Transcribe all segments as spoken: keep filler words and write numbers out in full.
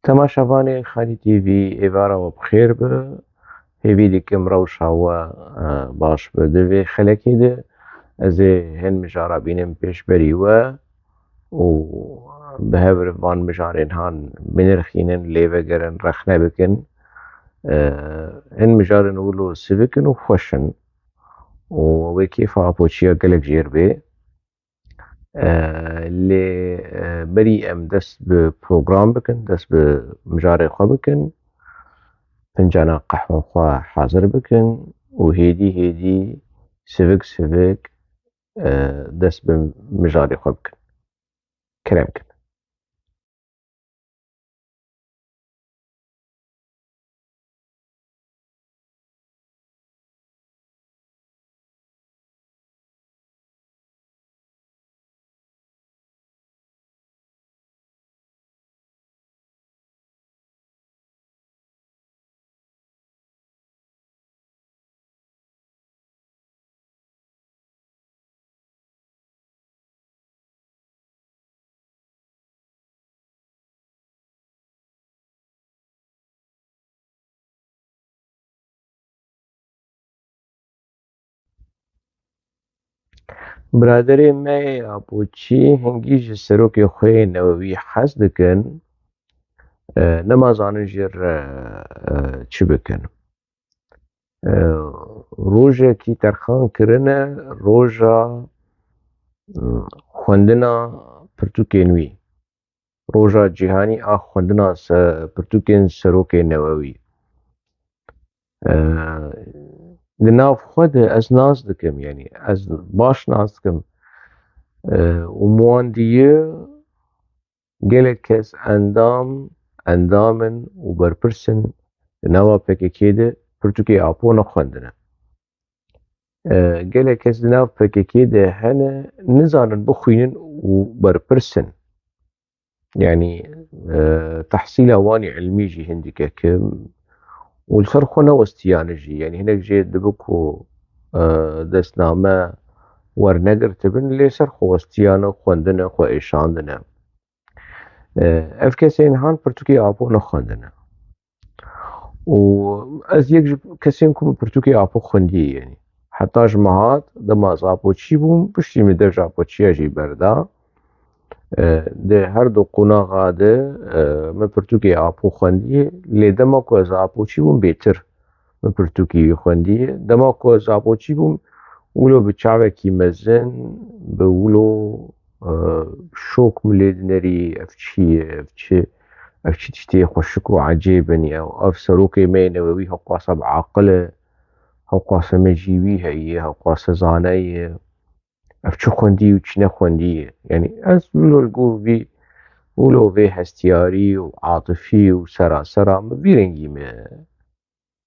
Temaşevanê Xalî T V, êvara we bi xêr be. Hêvî dikim rewşa we, e, baş be. Di vê xelekê de ez ê hin mijara bînim pêşberî we û bi hev re van mijarên han binirxînin, lê vegerin, rexne bikin. E, hin mijarên wilo sivik in û xweş in û wê kêfa apoçiya gelek jêr bê. E, lê, e, berî em dest bi program bikin, dest bi mijarê xwe bikin, fincana qehwe xwe hazir bikin û hêdî hêdî sivik sivik, e, dest bi mijarê xwe bikin. Kerem kin. Biraderê me yê Apoçî hingî ji serokê xwe yê newewî hez dikin, e, nema zanin jê re, e, çi bikin. E, rojekî terxan kirine, roja, e, xwendina pirtûkên wî. Roja Cîhanî a xwendina se-, pirtûkên serokê newewî. E, di nav xwe de ez nas dikim, yanî ez baş nas dikim. E, û mi wan diye gelek kes endam, endam in û berpirs in di nava P K K de pirtûkê Apo nexwendine. E, gelek kes di nav P K K de hene, nizanin bixwînin û berpirs in. Yanî, e, tehsîla wan ê ilmî jî hindikek e û li ser xwe newestiyane jî. Yanî hinek jê dibe ku, e, destname wernegirtibin, lê ser xwe westiyane, xwendine, xwe êşandine. E, ev kesên han pirtûkê Apo nexwendine. Û ez yek ji kesên ku min pirtûkê Apo xwendiyê, yanî heta ji min hat, dema ez Apoçî bûm, piştî min dev ji Apoçiya jî berda. E, di her du qonaxa de, e, min pirtûkê Apo xwendiyê, lê dema ku ez Apoçî bûm bêtir min pirtûkê wî xwendiyê. Dema ku ez Apoçî bûm, wilo bi çavekî mezin, bi wilo, e, şok min lê dinerî, ev çi ye, ev çi, ev çi tiştê xweşik û ecêb in ya. Ev serokê me yê newewî hewqasa bi aqil e, hewqasa mejî wî heye, hewqasa zane ye. Ev çi xwendî û çi nexwendî ye. Yanî ez wilo li gor vî, wilo vê hestiyarî û atifî û serasera min vî rengî me,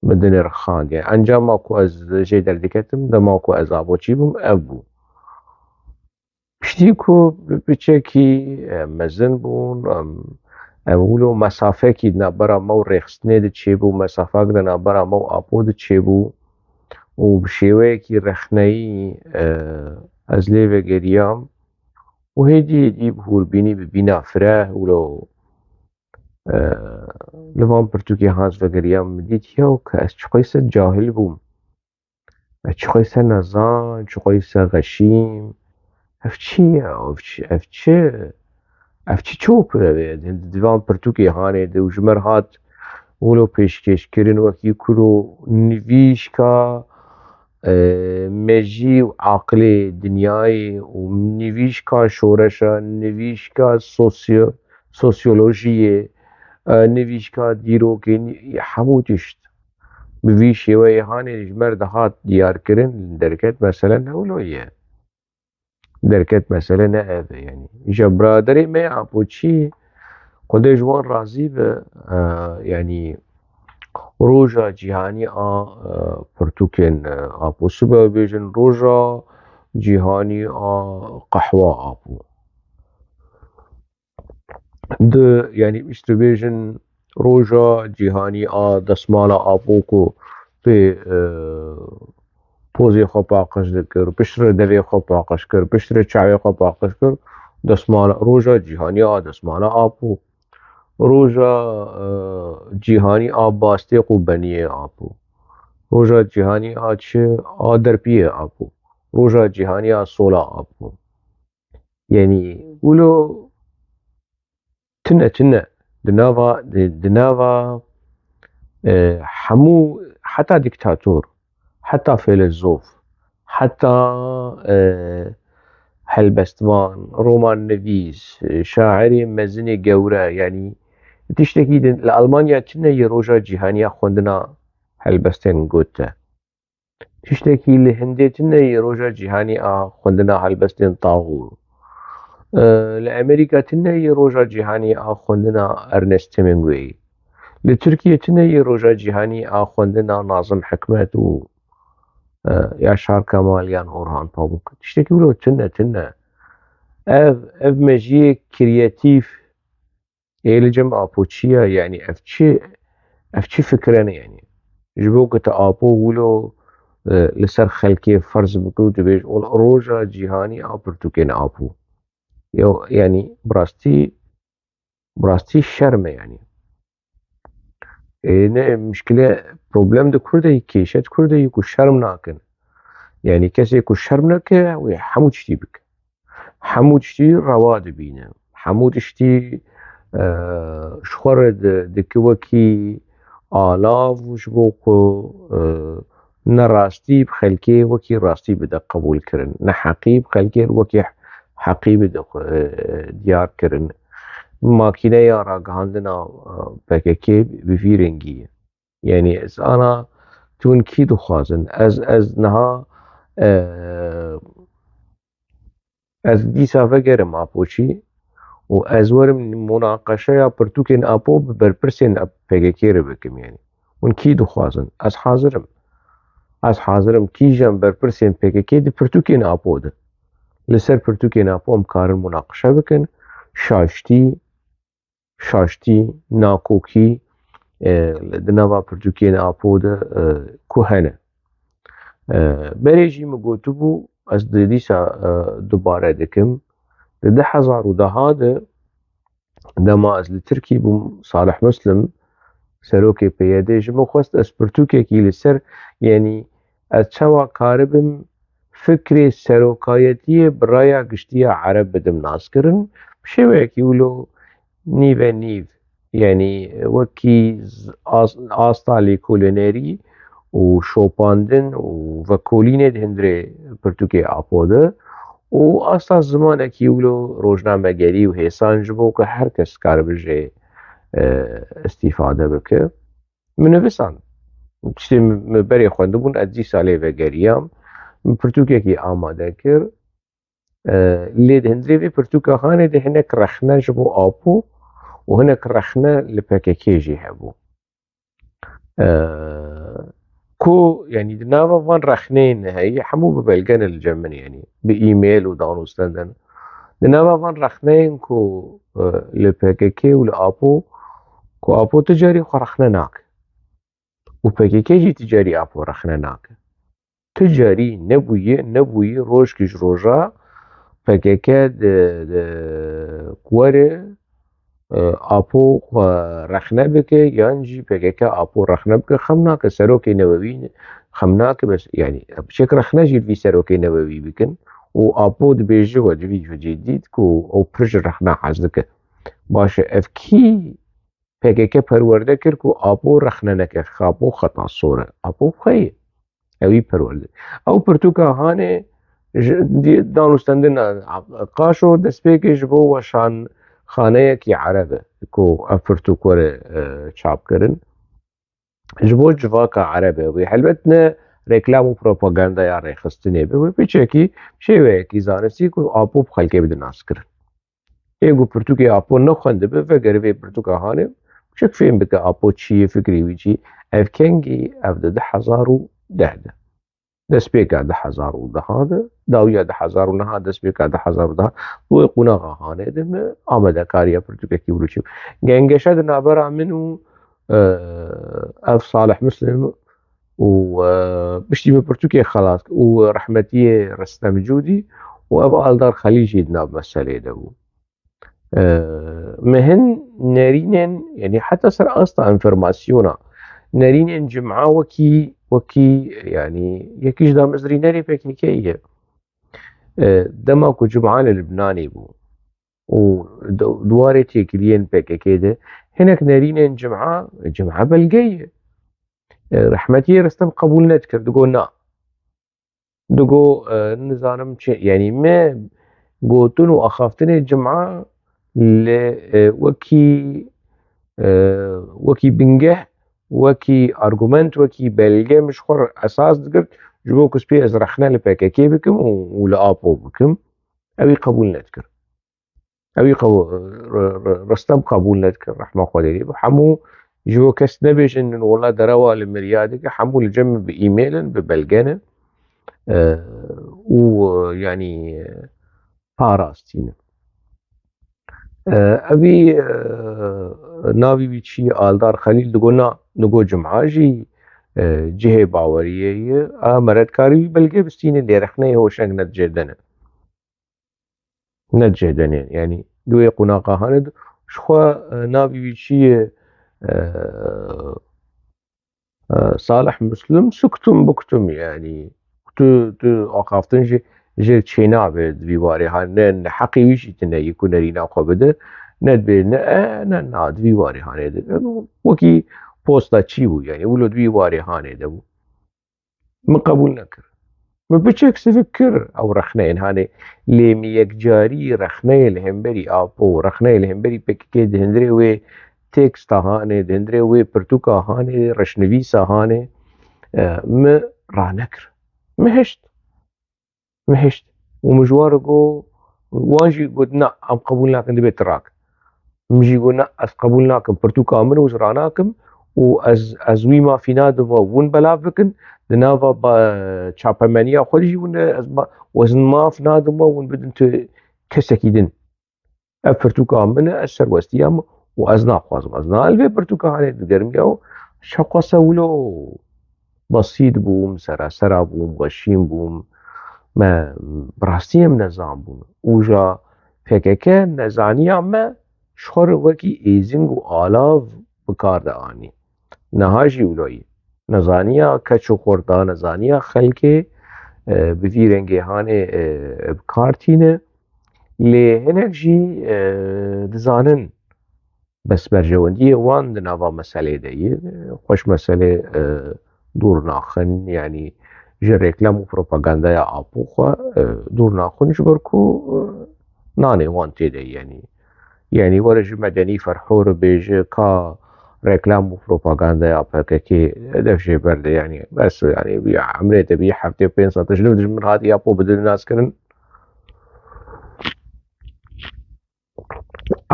min dinirxand. Yanî encama ku ez jê derdiketim, dema ku ez Apoçî bûm, ev bû. Piştî ku bi-, piçekî, e, mezin bûn, em, em wilo mesafekî di navbera me û rêxistinê de çêbû, mesafek di navbera me û Apo de çêbû û bi şêweyekî rexneyî, e, ez lê vegeriyam û hêdî hêdî bi hûrbînî, bi bîna fireh wilo, e, li van pirtûkê han ez vegeriyam, min dît yew ke ez çiqayse cahil bûm. Ez çiqayse nezan, çiqayse xeşîm. Ev çi ye? Ev çi, ev çi, ev çi çop e? Di van pirtûkê hanê de û ji me re hat wilo pêşkêşkirin wekî kuro nivîşka, e, mejî û aqilê dinyayê û nivîşka şoreşa, nivîşka sosyo-, sosyolojiyê, e, nivîşka dîrokê, nî-, hemû tişt. Bi vî şêweyê hanê ji me re dihat diyarkirin, derket mesele ne wilo ye. Derket mesele ne ev e, yanî. Îja biraderê me ya Apoçî, Xwedê ji wan razî be, e, yanî roja cîhanî a, e, pirtûkên, e, Apo, sibe bêjin roja cîhanî a qehwa Apo. Di, yanî, piştre bêjin roja cîhanî a desmala Apo ku pê, e, pozê xwe paqij dikir, piştre devê xwe paqij kir, piştre çavê xwe paqij kir, desmala, roja cîhanî a desmala Apo. Roja e, cîhanî a bastêq û beniyê Apo. Roja cîhanî a çi a derpiyê Apo. Roja cîhanî a sola Apo. Yanî wilo tune tune di nava di, di nava e, hemû heta diktator, heta feylezof, heta e, helbestvan, romannivîs, şairê mezinê gewre, yanî tiştekî di, li Almanya tune yê roja cîhanî ya xwendina helbestên gote. Tiştekî li Hindê tune yê roja cîhanî a xwendina helbestên Tağûr. E, li Amerîka tune yê roja cîhanî a xwendina Ernest Hemingway. Li Tirkiye tune yê roja cîhanî a xwendina Nazım Hikmet û e, Yaşar Kemal yan Orhan Pamuk. Tiştekî wilo tune tune. Ev, ev mejiyê kreatîf ê li cem Apo çi ye? Yanî ev çi, ev çi fikre ne yanî? Ji bo ku tu Apo wilo e, li ser xelkê ferz bike û tu bêj, "Ol roja cîhanî a pirtûkên Apo." Yo, yanî bi rastî, bi rastî şerm e yanî. Ê, ne, mişkile, problem di kur de yî, kêşe di kur de yî ku şerm nakin. Yanî kesê ku şerm neke, wê hemû tiştî bike. Hemû tiştî rewa dibîne. Hemû tiştî e, ji xwe re di, dike wekî alav ji bo ku e, ne rastî bi xelkê wekî rastî bide qebûl kirin, ne heqî bi xelkê wekî heqî bide e, diyar kirin. Makîneya ragihandina e, P K K bi vî rengî ye. Yanî ez ana tu win kî dixwazin? Ez, ez niha e, ez dîsa vegerim Apoçî û ez werim munaqeşeya pirtûkên Apo bi berpirsên P K K re bikim. Yanî hûn kî dixwazin? Ez hazir im. Ez hazir im kîjan berpirsên P K K di pirtûkên Apo de, li ser pirtûkên Apo em karin munaqeşe bikin. Şaştî, şaştî, nakokî e, di nava pirtûkên Apo de e, ku hene. E, berê jî min gotibû, ez di dîsa e, dubare dikim. Di du hezar û deh de dema ez li Tirkî bûm, Salih Muslim, serokê P Y D, ji min xwest ez pirtûkekî li ser, yanî ez çawa karibim fikrê serokayetiyê bi raya giştî ya Ereb bidim naskirin, bi şêweyekî wilo nîve nîv, yanî wekî z-, as-, asta lêkolînerî û şopandin û vekolînê di hundirê pirtûkê Apo de û asta zimanekî wilo rojnamegerî û hêsan ji bo ku her kes karibe jê e, îstîfade bike. Min nivisand. Tiştê min berê xwendibûn, ez dîsa lê vegeriyam. Min pirtûkekî amade kir. E, lê di hundirê vê pirtûka hanê de hinek rexne ji bo Apo û hinek rexne li P K K jî hebû. E, ku, yanî di nava van rexneyên heye, hemû bi belge ne li cem min, yanî bi e-mail û danûstendin. Di nava van rexneyên ku e, li P K K û li Apo, ku Apo tu carî xwe rexne nake. Û P K K jî tu carî Apo rexne nake. Tu carî nebûye, nebûye rojkî ji roja P K K di, di, ku were, e, Apo xwe rexne bike, yan jî P K K Apo rexne bike, xem nake. Serokê Newewî xem nake, bes, yanî, piçek rexne jî li vî serokê Newewî bikin û Apo dibêje we di vî cihê dît ku ew pir ji rexna hez dike. Baş e, ev kî P K K perwerde kir ku Apo rexne neke, Apo xeta sor e, Apo xwe ye. Ew î perwerde. Ew pirtûka hanê ji, di, danûstendina Qaşo destpêkê ji bo weşanxaneyekî Ereb e ku ev pirtûk were, e, çapkirin. Ji bo civaka Ereb e wê. Helbet ne reklam û propagandaya rêxistinê be. Wê piçekî şêweyekî zanistî ku Apo bi xelkê bide naskirin. Ê ku pirtûkê Apo nexwendibe, vegere vê pirtûka hanê, piçek fêm bike Apo çi ye, fikrê wî çi ye. Ev kengî, ev di du hezar û deh de. Destpêka du hezar û deh de, dawiya du hezar û neh, destpêka du hezar û deh, di wê qonaxa hanê de min amadekariya pirtûkekî wilo çêbû. Gengeşe di navbera min û, e, ev Salih Muslim û, e, piştî min pirtûkê xelas û rehmetiyê Ristem Cûdî û ev Aldar Xelîl jî di nav meselê de bû. E, me hin nerînên, yanî heta ser asta enfirmasyona, nerînên cima wekî, wekî, yanî yekî ji damezrînerê P K K ye. E, dema ku cima li Libnanê bû û di, di warê têkiliyên P K K de, hinek nerînên cima, cima belge ye. E, rehmetiyê Restem qebûl nedikir, digo na. Digo, e, nizanim çi, yanî me gotin û axaftinê cima li, e, wekî, e, wekî bingeh, wekî argument, wekî belge min ji xwe re esas digirt, ji bo ku spî ez rexne li P K K bikim û, û li Apo bikim. Ewî qebûl nedikir. Ewî qebûl, re-, re-, Restem qebûl nedikir, rehma Xwedê lê be. Hemû ji bo kes nebêjin, wela derewa li mirya dike, hemû li cem min bi e-mail in, bi belge ne. E, û, e, yanî, e, parastî ne. E, evî, e, navî wî çi ye? Aldar Xelîl digo na, digo cima jî, e, cihê baweriyê ye. A, me re dikarî wî belge bistîne, lê rexneyê hoşeng ne dicêdene. Ne cêdenê, yanî di wê qonaxa hanê de, ji xwe, e, navî wî çi ye, e, e, Salih Muslim, suktum buktum, yanî tu, tu axaftin jî, jê çênabe di vî warê hanê, ne, ne heqê wî jî tune ye ku nerîna xwe bide, ne dibê ne, e, ne, na, di vî warê hanê de. Wekî posta çî bû, yanî wilo di vî warê hanê de bû. Min qebûl nekir. Min piçek sivik kir ew rexneyên hanê, lê min yekcarî rexneyê li hemberî Apo, rexneyê li hemberî P K K di hundirê wê teksta hanê, di hundirê wê pirtûka hanê, reşnivîsa hanê, e, min ranekir. Min hişt. Min hişt. Û min ji wan re got, wan jî got, na, em qebûl nakin, divê tu rak. Min jî got, na, ez qebûl nakim, pirtûka min û ez ranakim û ez, ez wî mafî nadim we hûn belav bikin, di nava ba-, çapemeniya xwe de jî hûn, ez ma-, û ez maf nadim we hûn bidin tu kesekî din. Ev pirtûka min e, ez serwestiya min û ez naxwazim. Ez na li vê pirtûka hanê digerim ya û şewqasa wilo besît bûm, serasera bûm, xweşîn bûm. Me bi rastî em nezan bûn. Û ja P K K nezaniya me ji xwe re wekî êzing û alav bi kar de anî. Niha jî wilo ye. Nezaniya keç û xurda, nezaniya xelkê, e, bi vî rengê hanê, e, bi kar tîne. Lê hinek jî, e, dizanin bes berjewendiyê wan di nava meselê de ye. Xweş meselê, e, dûr naxin, yanî ji reklam û propagandaya Apo xwe, e, dûr naxin, ji ber ku, e, nanê wan tê de ye, yanî. Yanî were ji Medenî Ferho re bêje ka reklam û propagandaya P K K hedef jê berde, yanî bes, yanî ya emrê te bî heftê pênc sed tişt min hatiye Apo bidin naskirin.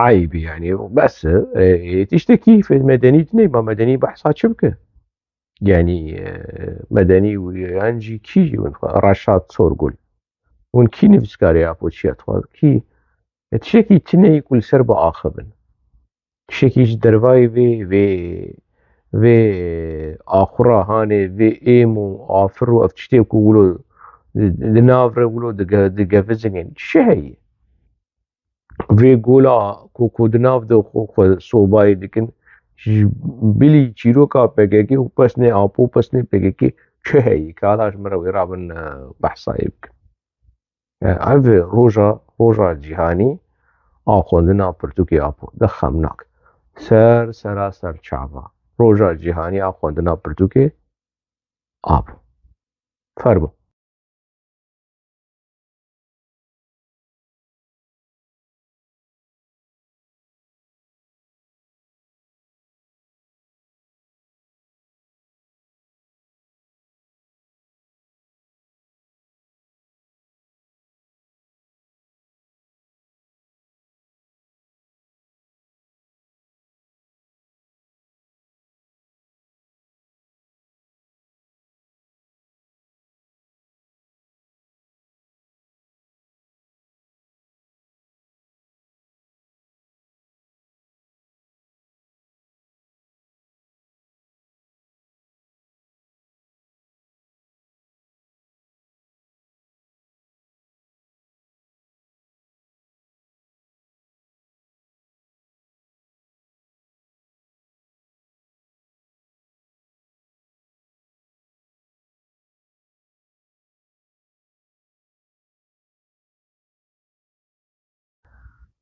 Eyb, yanî bes, e, e, tiştekî fe-, medenî tune, ma medenî behsa çi bike? Yanî, e, medenî û yan jî kî jî hûn xwe, Reşat Sorgul. Hûn kî nivîskarê Apo çi ye dixwaz? Kî, e, tiştekî tune ye ku li ser biaxivin. Tiştekî ji dervayê vê, vê, vê axura hanê, vê êm û afir û ev tiştê ku wilo di, di nav re wilo dige-, digevizin, çi heye? Vê gola ku, ku di nav de xwe, xwe sobayê dikin, ji bilî çîroka P K K û pesnê Apo, pesnê P K K çi heye? Kala ji min re wê rabin, e, behsa wê bikin. E, ev roja, roja cîhanî a xwendina pirtûkê Apo de xemnak. Ser, sera ser çava. Roja cîhanî a xwendina pirtûkê Apo. Fermo.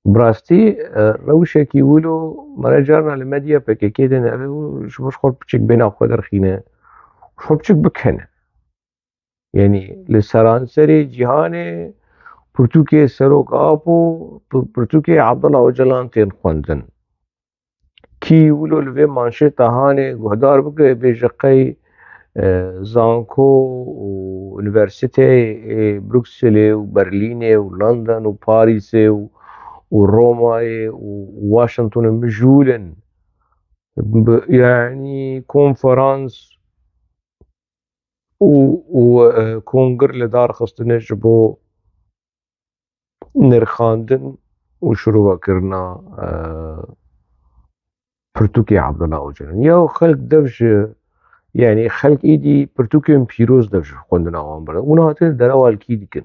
Bi rastî, e, rewşekî wilo me re carna li medya P K K de nebe û ji bo ji xwe piçek bêhna xwe derxîne, ji xwe piçek bikene. Yanî li seranserê cîhanê pirtûkê Serok Apo, pi-, pirtûkê Abdullah Ocalan tên xwendin. Kî wilo li vê manşeta hanê guhdar bike, bêje qey, e, zanko û unîversîteyê ê Brukselê û Berlînê û London û Parîsê û, û Romayê û Washingtonê mijûl in. Bi, yanî konferans û, û, e, kongir li dar xistine ji bo nirxandin û şirove kirina, e, pirtûkê Abdullah Ocalan. Ya xelk dev ji, yanî xelk êdî pirtûkên pîroz dev ji xwendina wan berdin. Hûn hatine derewa li kî dikin?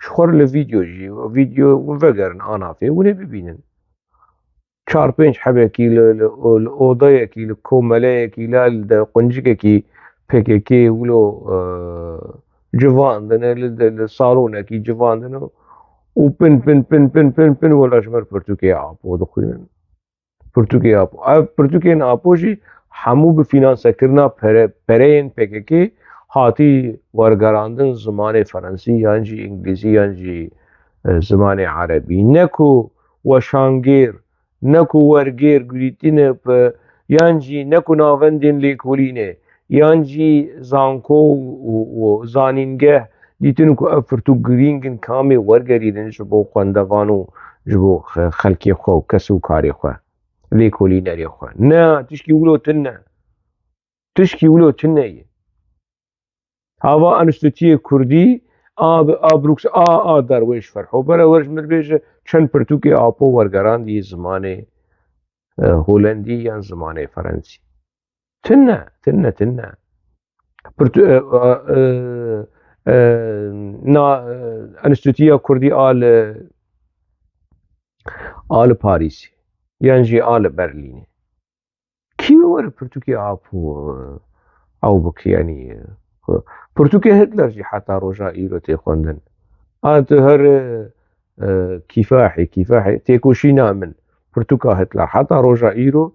Ji xwe re li vîdeo jî, vîdeo hûn vegerin anafê, hûn ê bibînin. Çar pênc hebekî li, li, li odayekî, li komeleyekî, la li de quncikekî P K K wilo, e, civandine, li de, li salonekî civandine û pin, pin, pin, pin, pin, pin wela ji me re pirtûkê Apo dixwînin. Pirtûkê Apo. Ev pirtûkên Apo jî hemû bi fînansekirina pere-, pereyên P K K hatî wergerandin zimanê Frensî yan jî Îngilîzî yan jî, e, zimanê Erebî. Ne ku weşangêr, ne ku wergêr gurîtîne bi, yan jî ne ku navendên lêkolînê, yan jî zanko û, û, û zanîngeh dîtin ku ev pirtûk girîng in, kamê wergerînin ji bo xwendevan û ji bo xe-, xelkê xwe û kes û karê xwe, lêkolînerê xwe. Ne, tişkî wilo tune. Tişkî wilo tune ye. Ava Enstîtuyê Kurdî a, a Brûks a, a derwêş ferho. Bere wer ji min bêje çend pirtûkê Apo wergerandî zimanê, e, Holendî yan zimanê Frensî. Tune, tune, tune. Pirtû-, e, e, e, e, na, e, Enstîtuya Kurdî a li, a li Parîsê yan jî a li Berlînê. Kî were pirtûkê Apo, e, ew bike, yanî, e, pirtûkê Hitler jî heta roja îro tê xwendin. A tu her, e, e, kîfahê, kîfahê, têkoşîna min, pirtûka Hitler heta roja îro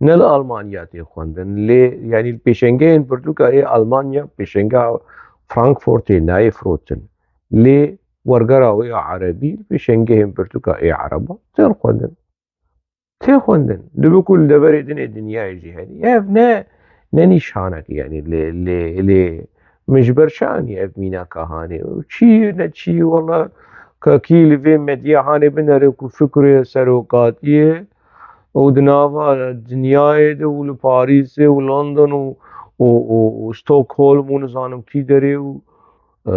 ne li Almanya tê xwendin. Lê, yanî li pêşengehên pirtûka ê Almanya, pêşengeha Frankfurtê nayê firotin. Lê wergera wê ya erebî li pêşengehên pirtûka ê ereba tên xwendin. Tê xwendin. Dibe ku li deverê din ê dinyayê jî heye. Ev ne, ne nîşanek, yanî lê, lê, lê min ji ber çi anî ev mînaka hanê? Çi ye, ne çi ye, wela ka kî li vê medya hanê binere ku fikrê serokatiyê û di nava dinyayê de û li Parîsê û London û, û, û, û Stockholm û nizanim kî derê û e,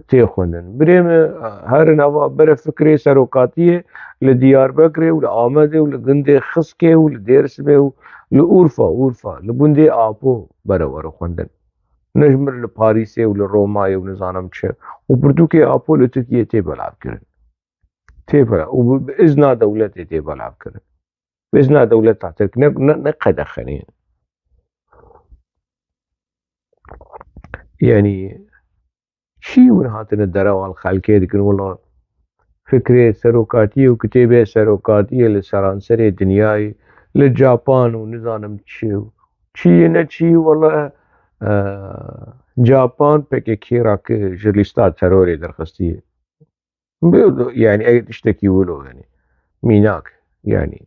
tê xwendin. Birê min, her nava bere fikrê serokatiyê li Diyarbekirê û li Amedê û li gundê Xiskê û li Dêrsimê û li Urfa, Urfa, li gundê Apo bere were xwendin. Ne ji mir li Parîsê û li Romayê û nizanim çi. Û pirtûkê Apo li Tirkiyê tê belavkirin. Tê bela-, û bi, bi izna dewletê tê belavkirin. Bi izna dewleta Tirk ne, ne, ne qedexenê. Yanî çi hûn hatine derewa li xelkê dikin, wela fikrê serokatiyê û kitêbê serokatiyê li seranserê dinyayê, li Japan û nizanim çi û çi ye ne çi, wela, e, Japan P K K ra ki ji lîsta terorê derxistiye. Bi-, yanî ev tiştekî wilo, yanî mînak, yanî.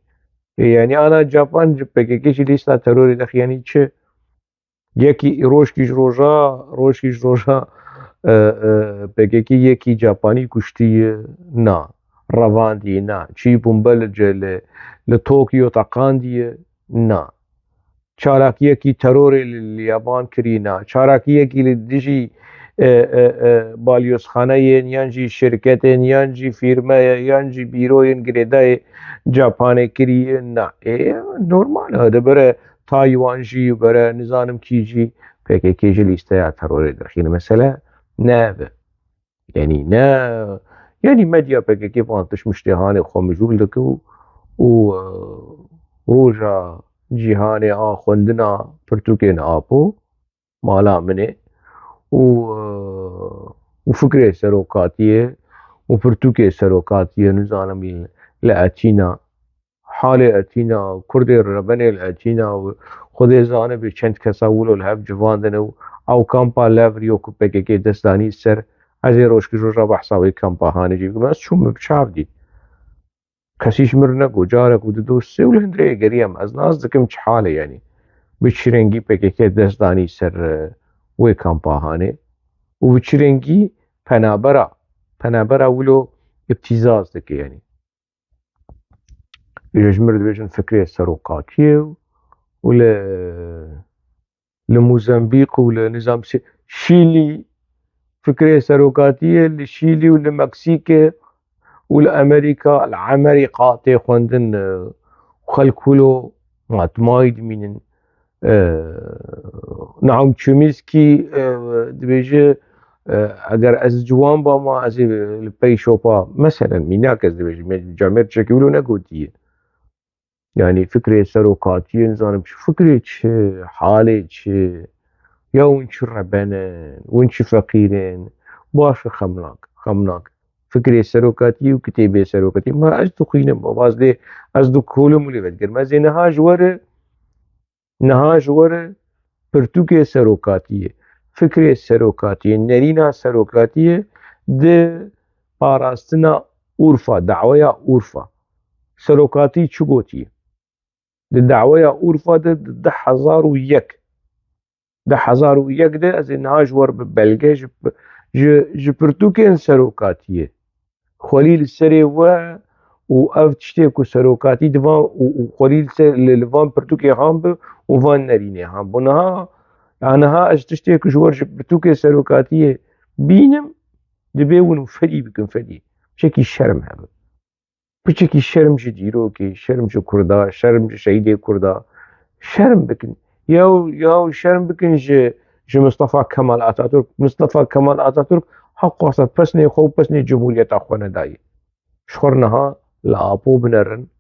E, yanî ana Japan ji P K K jî lîsta terorê dexî, yanî çi? Yekî rojkî ji roja, rojkî ji roja, e, e, P K K yekî Japanî kuştiye? Na. Revandî? Na. Çî bombe li ce-, li, li Tokyo teqandiye? Na. Çalakiyekî terorê li, li yaban kirî? Na. Çalakiyekî li dijî, e, e, e, balyozxaneyên yan jî şirketên yan jî fîrmeye yan jî bîroyên girêdayê Japanê kiriye? Na. E, normal e, dibire Taywan jî, bere nizanim kî jî P K K ji lîsteya terorê derxîne. Mesele ne ev e. Yanî ne, yanî medya P K K van tişt miştê hanê xwe mijûl dike û, û, e, roja cîhanê a xwendina pirtûkên Apo, mala min e, û, e, û fikrê serokatiyê û pirtûkê serokatiyê, nizanim li, li Etîna, halê Etîna, Kurdê rebenê li Etîna û Xwedê zane bê çend kesa wilo li hev civandine û ew kampa Levriyo ku P K K dest danî ser, ez ê rojkî roja behsa wê kampa Hanê jî bikim. Ez çûm, min bi çav dît. Kesî ji min re got, carek û dido sê û li hundirê geriyam. Ez nas dikim çi hal e, yanî bi çi rengî P K K dest danî ser, e, wê kampa Hanê û bi çi rengî penabera, penabera wilo îbtîzaz dike, yanî. Îro ji min re dibêjin fikrê serokatiyê û li, li Mozambîq û li nizam Şîlî, fikrê serokatiyê li Şîlî û li Meksîkê û li Amerîka, li Amerîka tê xwendin, e, xelk wilo matmayî dimînin. E, Naum Chomsky, e, dibêje, e, eger ez ciwan bama, ez ê li pey şopa, meselen, mînak ez dibêjim, me camêr tiştekî wilo negotiye. Yanî fikrê serokatiyê, nizanim çi fikrê çi, halê çi, ya hûn çi reben in, hûn çi feqîr in, baş e, xemnak, xemnak. Fikrê serokatiyê û kitêbê serokatiyê. Ma ez dixwînim, bavaz dê, ez dikolim û lê vedigerim. Ez ê niha ji we re, niha ji we re pirtûkê serokatiyê, fikrê serokatiyê, nerîna serokatiyê di parastina Urfa, daweya Urfa. Serokatî çi gotiye? Di daweya Urfa de di du hezar û yek, du hezar û yek de, ez ê niha ji we re bi belge, ji, ji, ji pirtûkên serokatiyê, xwelî li serê we û ev tiştê ku serokatî di van û, û xwelî li ser, li, li van pirtûkê han bi û van nerînê han bi. Niha, ya niha ez tiştê ku ji we re ji pirtûkê serokatiyê bînim, dibê hûn fedî bikin, fedî. Çekî şerm hebe. Piçekî şerm ji dîrokê, şerm ji Kurda, şerm ji şehîdê Kurda. Şerm bikin. Yaw, yaw şerm bikin ji, ji Mustafa Kemal Atatürk. Mustafa Kemal Atatürk heq xwesta pesnê xwe û pesnê cumhuriyeta xwe nedayê. Ji xwe re niha li Apo binerin.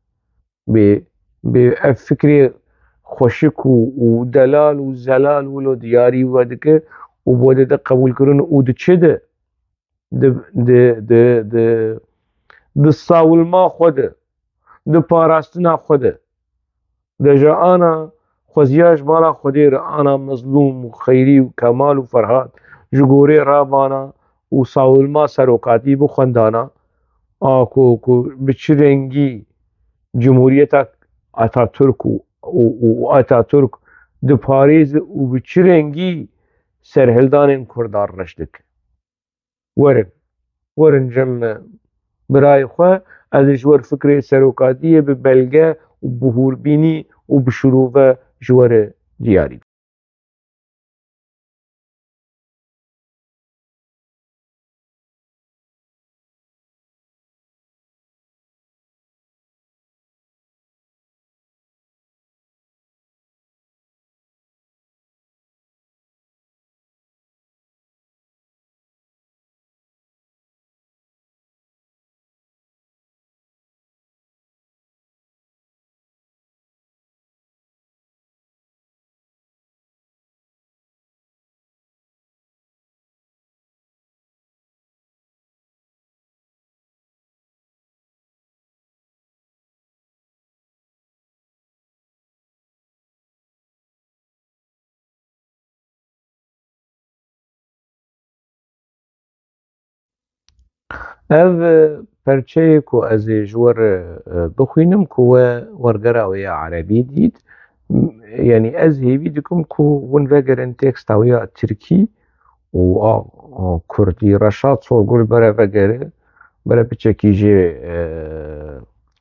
Bê, bê ev fikrê xweşik û, û delal û zelal wilo diyarî we dike û bi we dide qebûlkirin û diçe de di, di, di, di, di sawilma xwe de, di parastina xwe de. De ji ana xweziya ji mala Xwedê re, ana Mezlûm û Xeyrî û Kemal û Ferhat ji gorê ravana û sawilma serokatî bi xwendana, a ku, ku bi çi rengî Cumhuriyeta Atatürk û, û, û Atatürk diparêze û bi çi rengî serhildanên Kurdan reş dike. Werin, werin cem birayê xwe, ez ê ji we re fikrê serokatiyê bi belge û bi hûrbînî û bi şirove ji we re diyarî bikim. Ev, e, perçeyê ku ez ê ji we re, e, bixwînim, ku we wergera wê ya erebî dît, m-, yanî ez hêvî dikim ku hûn vegerin teksta wê ya tirkî û a, a kurdî. Reşad Sorgul bere vegere, bere piçekî jê, e,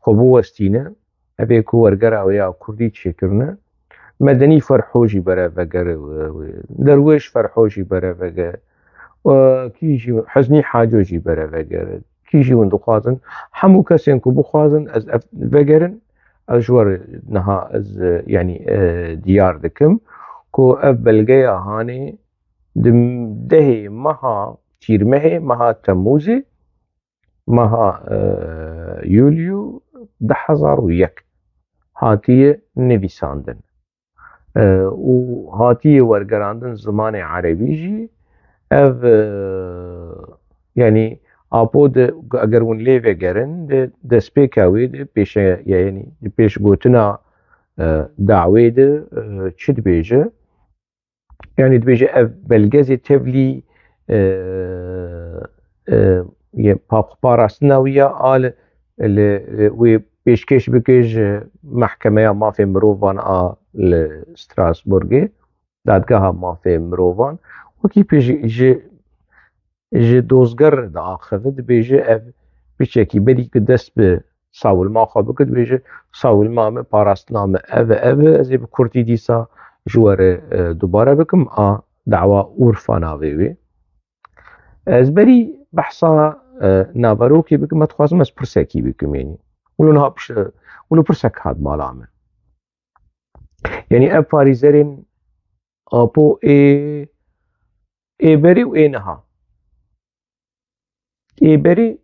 xwe biwestîne. Ev ê ku wergera wê ya kurdî çêkirine. Medenî Ferho jî bere vegere, Derwêş Ferho jî bere vegere, e, kî jî, Huznî Haco jî bere vegere, kî jî hûn dixwazin. Hemû kesên ku bixwazin ez ev vegerin, ez ji we re niha ez, e, yanî, e, diyar dikim ku ev belgeya Hanê di dehê meha Tîrmehê, meha Temmûzê, meha, e, Yûlyo du hezar û yek hatiye nivîsandin. E, û hatiye wergerandin zimanê erebî jî. Ev, e, yanî Apo di, eger hûn lê vegerin, di destpêka wê de pêşe, yanî di pêşgotina, e, dawê de, e, çi dibêje? Yanî dibêje ev belgezê tevlî, e, e, yê pa-, parastina wî ya a li, li, li wê pêşkêş bike ji Mehkemeya Mafê Mirovan a li Strasbourgê, Dadgeha Mafê Mirovan. Wekî pê ji, ji, ji dozger re diaxive, dibêje ev piçekî berî ku dest bi sawilma xwe bike, dibêje sawilma me, parastina me ev e, ev e, ez ê bi kurtî dîsa ji we re, e, dubare bikim, a dawa Urfa navê wê. Ez berî behsa, e, naverokê bikim, ez dixwazim ez pirsekî bikim, yanî. Wilo niha piş-, wilo pirsek hat bala me. Yanî ev parêzerên Apo ê, ê berî û ê niha. Ê berî,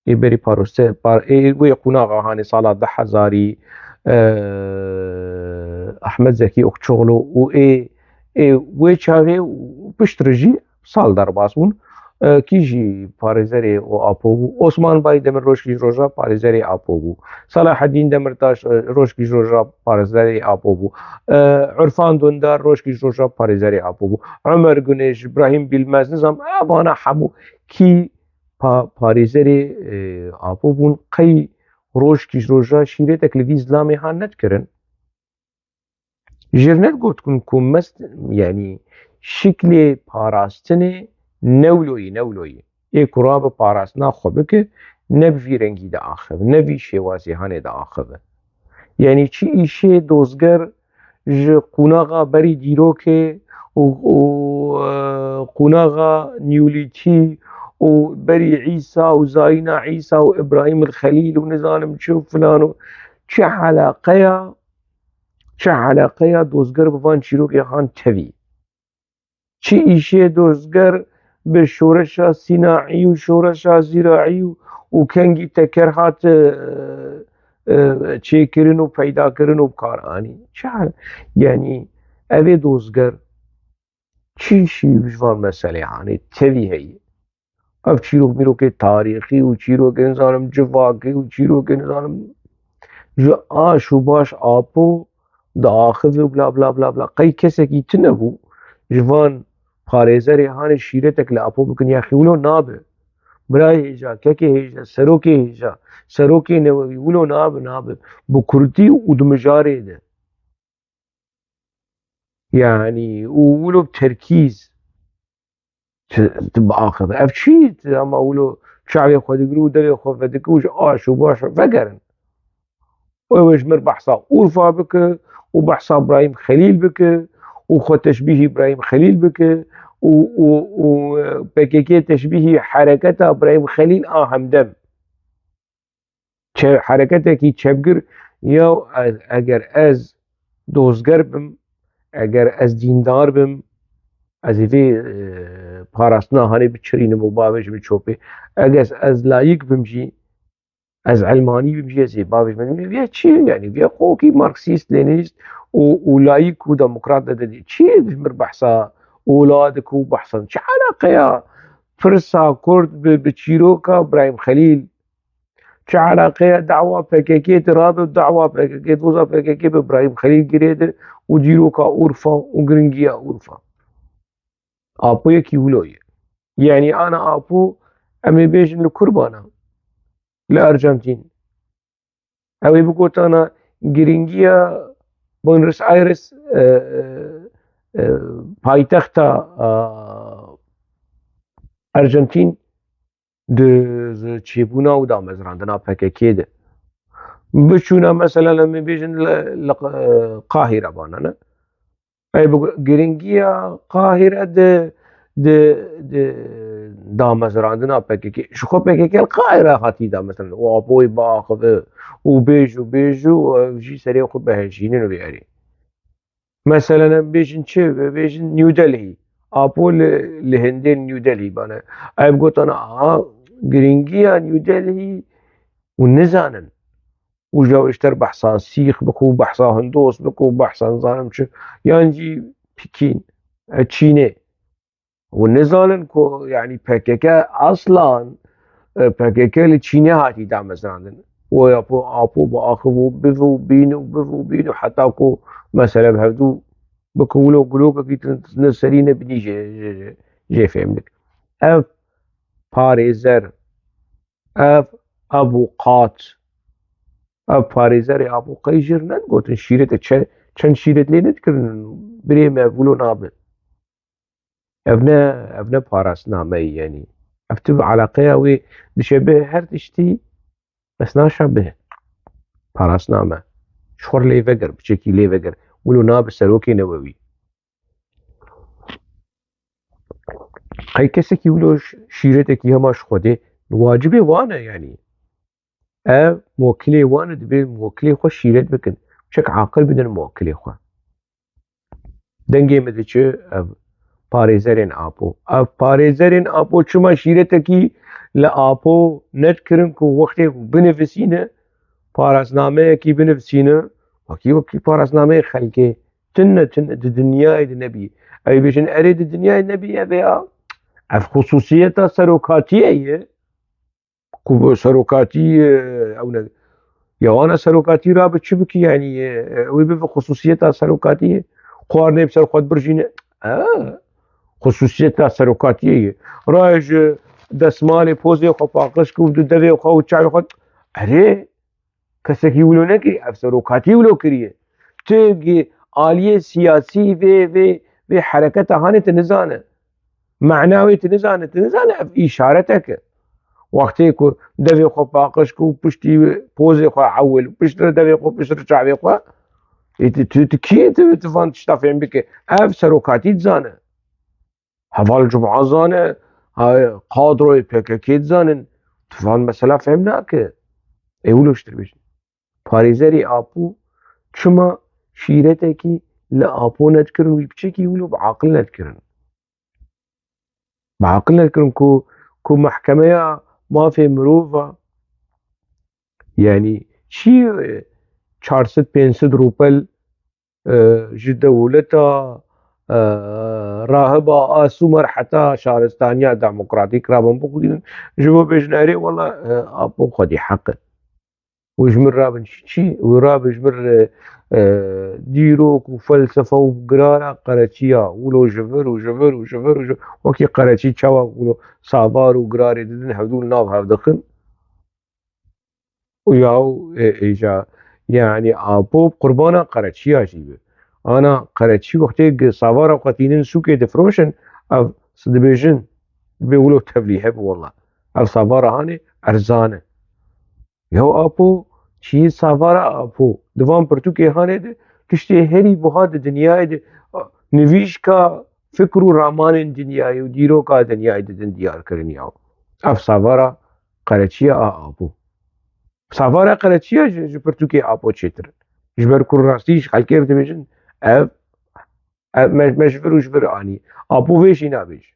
ê berî parose, par-, ê wê qunaxa hanê sala du hezarî, e, Ahmet Zekî Okçoğlu û ê, ê wê çaxê û piştre jî sal derbas bûn. E, kî jî parêzerê û Apo bû? Osman Bay Demir roj kî ji roja parêzerê Apo bû. Selahaddîn Demirtaş, e, roj kî ji roja parêzerê Apo bû. E, Urfan Dundar roj kî ji roja parêzerê Apo bû. Ömer Güneş, Brahim Bilmez, nizam, e, bana hemû kî pa-, parêzerê, e, Apo bûn, qey roj kî ji roja şîretek li vî zilamê han nedikirin. Jêr nedigotin ku mest, yanî şiklê parastinê newloyî, newloyî. Ê ku rabe parastina xwe bike, ne bi vî rengî diaxive, ne vî şêwazî hanê diaxive. Yanî çi îşê dozger ji qunaxa berî dîrokê û, û, e, qunaxa nîyolîtî û berî Îsa û zayîna Îsa û Îbrahîm el Xelîl û nizanim çi û filan û çi eleqeya Çi eleqeya dozger bi van çîrokê han tevî? Çi îşê dozger bi şoreşa sînaî û şoreşa zîraî û, û kengî teker hat, e, e, çêkirin û peydakirin û bi kar anî? Çi ele-, yanî ev ê dozger çi îşî ji van meselê hanê tevî heye? Ev çîrok mîrokê tarîxî û çîrokê nizanim civakî û çîrokê nizanim ji aş û baş Apo diaxive bla bla bla bla. Qey kesekî tune bû ji van parêzerê hanê şîretek li Apo bikin, yaxî wilo nabe. Birayê hêja, kekê hêja, serokê hêja, serokê newewî wilo nabe, nabe. Bi kurtî û di mijarê de. Yanî, û wilo bi terkîz ti, ti biaxive. Ev çi? Ti ama wilo çavê xwe digire û devê xwe vedike û ji aş û baş vegerin. Ew ê ji mir behsa Urfa bike û behsa Brahîm Xelîl bike û xwe teşbîhî Brahîm Xelîl bike û, û, û, e, P K K teşbîhî hereketa Brahîm Xelîl a Hemdem. Çe-, hereketekî çepgir, ya ez, eger ez dozger bim, eger ez dîndar bim, ez ê vê, e, parastina hanê biçirînim û bavêjim çopê. Eger ez layik bim jî, ez elmanî bim jî, ez ê bavêjim. Vê çi ye? Yanî vê qokî marksîst, lenînîst û, û layik û demokrat de, de çi ye ji mir behsa ola dike û behsa? Çi eleqeya pirsa Kurd bi, bi çîroka Brahîm Xelîl? Çi eleqeya dawa P K K di rabe û dawa P K K, doza P K K bi Brahîm Xelîl girê de û dîroka Urfa û giringiya Urfa? Apo yekî wilo ye. Yanî ana Apo, em ê bêjin li Kurbana, li Arjantîn. Ew ê bigotana giringiya Buenos Aires, e, e, e, paytexta, e, Arjantîn di çêbûna û damezrandina P K K de. Biçûna mesela, em ê bêjin li, li, e, Qahîre bana ne. Ey, bi giringiya Qahîre di, di, di damezrandina P K K. Ji xwe P K K li Qahîre hatî damezrandin. Û Apoyî biaxive û bêj û bêj û ew jî serê xwe bihejînin vê erê. Meselen, em bêjin çi? Bêjin New Delhi. Apo li, li hindên New Delhi bane. Ev gotana, aha, giringiya New Delhi û nizanin. Û ji ew ji ter behsa Sîx bike û behsa Hindos bike û behsa nizanim çi. Yan jî Pikîn, e, Çînê. Û nizanin ku, yanî, P K K aslan e, P K K li Çînê hatî damezrandin. Û Apo, Apo biaxiv û biv û bîn û biv û bîn û heta ku mesele bi hevdû bike wilo gulokekî tune serî nebinî jê, jê, jê, jê fêm dik. Ev parêzer, ev abuqat, ev parêzerê Apo qey jêr nedigotin şîrete, çe-, çend şîret lê nedikirin, birê me ev wilo nabe. Ev ne, ev ne parasname ye, yanî. Ev tu bi eleqeya wê dişe bi her tiştî, bes naşa bi parasname. Ji xwe lê veger, biçekî lê veger. Wilo nabe serokê newewî. Qey kesekî wilo ş-, şîretekî hema ji Xwedê, wacibê wan e, yanî. Ev muwekilê wan e, dibê muwekilê xwe şîret bikin. Çek aqil bidin muwekilê xwe. Dengê min diçe ev parêzerên Apo. Ev parêzerên Apo çima şîretekî li Apo nedikirin ku wextê ku binivîsîne, parasnameyekî binivîsîne, wekî, wekî parasnameyê xelkê, tune, tune di dinyayê de nebî. Ew bêjin, erê, di dinyayê nebî, ev ê ya, ev xusûsiyeta serokatiyê ye. Ku serokatî, e, ew ne. Ya ana serokatî rabe çi bikî, yanî, e, e, wê bibe xusûsiyeta serokatiyê. Xwarinê bi ser xwe dibirjîne. E, xusûsiyeta serokatiyê ye. Raye ji desmalê pozê xwe paqij kir û di devê xwe û çavê xwe. Erê, kesekî wilo nekiriye, ev serokatî wilo kiriye. Tu gi aliyê siyasî vê, vê, vê hereketa hanê tu nizane. Mana wê tu nizane, tu nizane ev îşaretek e. Wextê ku devê xwe paqij ku piştî pozê xwe ewil, piştre devê xwe, piştre çavê xwe. Ê, tu, tu, tu kî tu, tu van tişta fêm bike? Ev serokatî dizane. Heval Cuma zane, ha, kadroyê P K K dizanin. Tu van mesela fêm nake. Ê wilo ji tir bêjin. Parêzerê Apo çima şîretekî li Apo nedikirin, wî piçekî wilo bi aqil nedikirin. Bi aqil nedikirin ku, ku mehkemeya mafê mirova, yanî çi, e, çar sed pênc sed rûpel, e, ji dewleta, e, rahiba a Sumer heta şaristaniya demokratîk rabin bixwînin, ji bo bêjin erê wela, e, Apo xwedî heq e. Û ji min rabin çi? Û rabin ji min, e, e, dîrok û felsefe û girara qereçiya, wilo ji vir û ji vir û ji vir û ji, wekî qereçî çawa wilo savar û girarê didin hevdû li nav hev dixin. Û yaw, e, êja, yanî Apo qurbana qereçiya jî bi. Ana qereçî wextê gi savara xwe tînin sûkê difroşin, ev s-, dibêjin, dibê wilo tevlî hebe wela. Ev savara hanê erzan e. Yaw Apo, çiyê savara Apo. Di van pirtûkê hanê de tiştê herî buha di dinyayê de, a, nivîşka fikr û ramanên dinyayê û dîroka dinyayê didin diyar kirin yaw. Ev savara qereçiya a Apo. Savara qereçiya ji, ji pirtûkê Apo çêtir in. Ji ber ku rastî ji xelkê re dibêjin, ev, ev me, me ji vir û ji vir anî. Apo vê jî nabêje.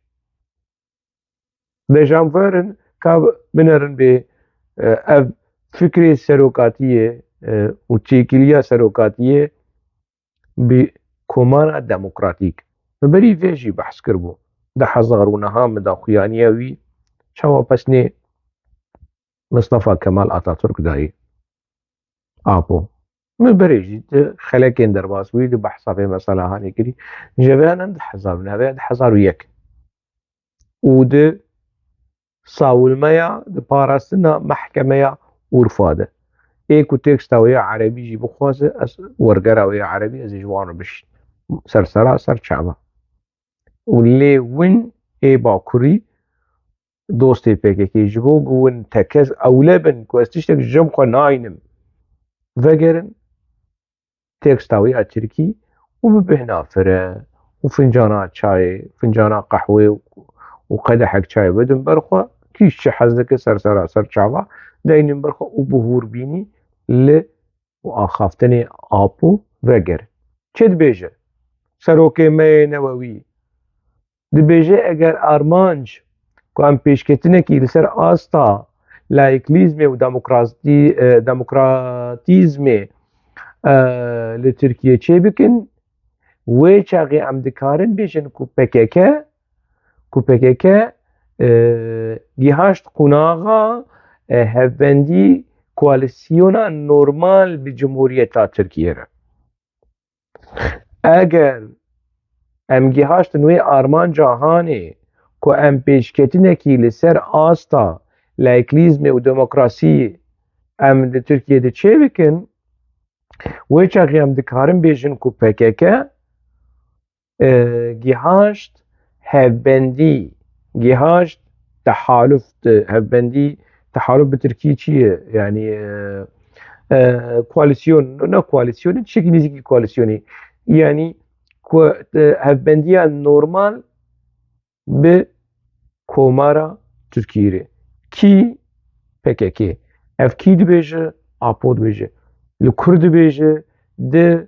Dejan verin ka binerin bê, e, ev fikrê serokatiyê, e, û têkiliya serokatiyê bi komara demokratîk. Min berî vê jî behs kiribû. Di hezar û nehan min daxuyaniya wî çawa pesnê Mistefa Kemal Ataturk dayî. Apo. Min berê jî di xelekên derbas bûyî, di behsa vê mesela hanê kirî. Ji vê ne di hezar û neh, di hezar û yek. Û di sawilmeya, di parastina mehkemeya Urfa de. Ê ku teksta wê ya erebî jî bixwaze, ez wergera wê ya erebî, ez ê ji wan re bişînim. Ser sera, ser çava. Û lê win ê Bakurî, dostê P K K, ji bo ku win tekez ewle bin ku ez tiştek ji cem xwe naynim, vegerin teksta wê ya tirkî û bibêhna fire û fincana çayê, fincana qehwê û, û qedehek çayê bidin ber xwe, kî ji çi hez dike ser sera ser çava deynin ber xwe û bi hûrbînî li û axaftinê Apo vegerin. Çi dibêje? Serokê me yê newewî dibêje, eger armanc ku em pêşketinekî li ser asta laiklîzmê û demokratî-, e, demokratîzmê, e, li Tirkiyê çêbikin, wê çaxê em dikarin bêjin ku P K K, ku P K K e, gihaşt qunaxa, e, hevbendî koalîsyona normal bi Cumhuriyeta Tirkiye re. Eger em gihaştin wê armanca hanê ku em pêşketinekî li ser asta laiklîzmê û demokrasiyê em li Tirkiye de çêbikin, wê çaxê em dikarin bêjin ku P K K, e, gihaşt hevbendî, gihaşt tehaluf, hevbendî, tehaluf bi tirkî çi ye? Yanî, e, e, koalîsyon, ne koalîsyonê, tiştekî nêzîkî koalîsyonê. Yanî ku, e, hevbendiya normal bi Komara Tirkiyê re. Kî? P K K. Ev kî dibêje? Apo dibêje. Li kur dibêje? Di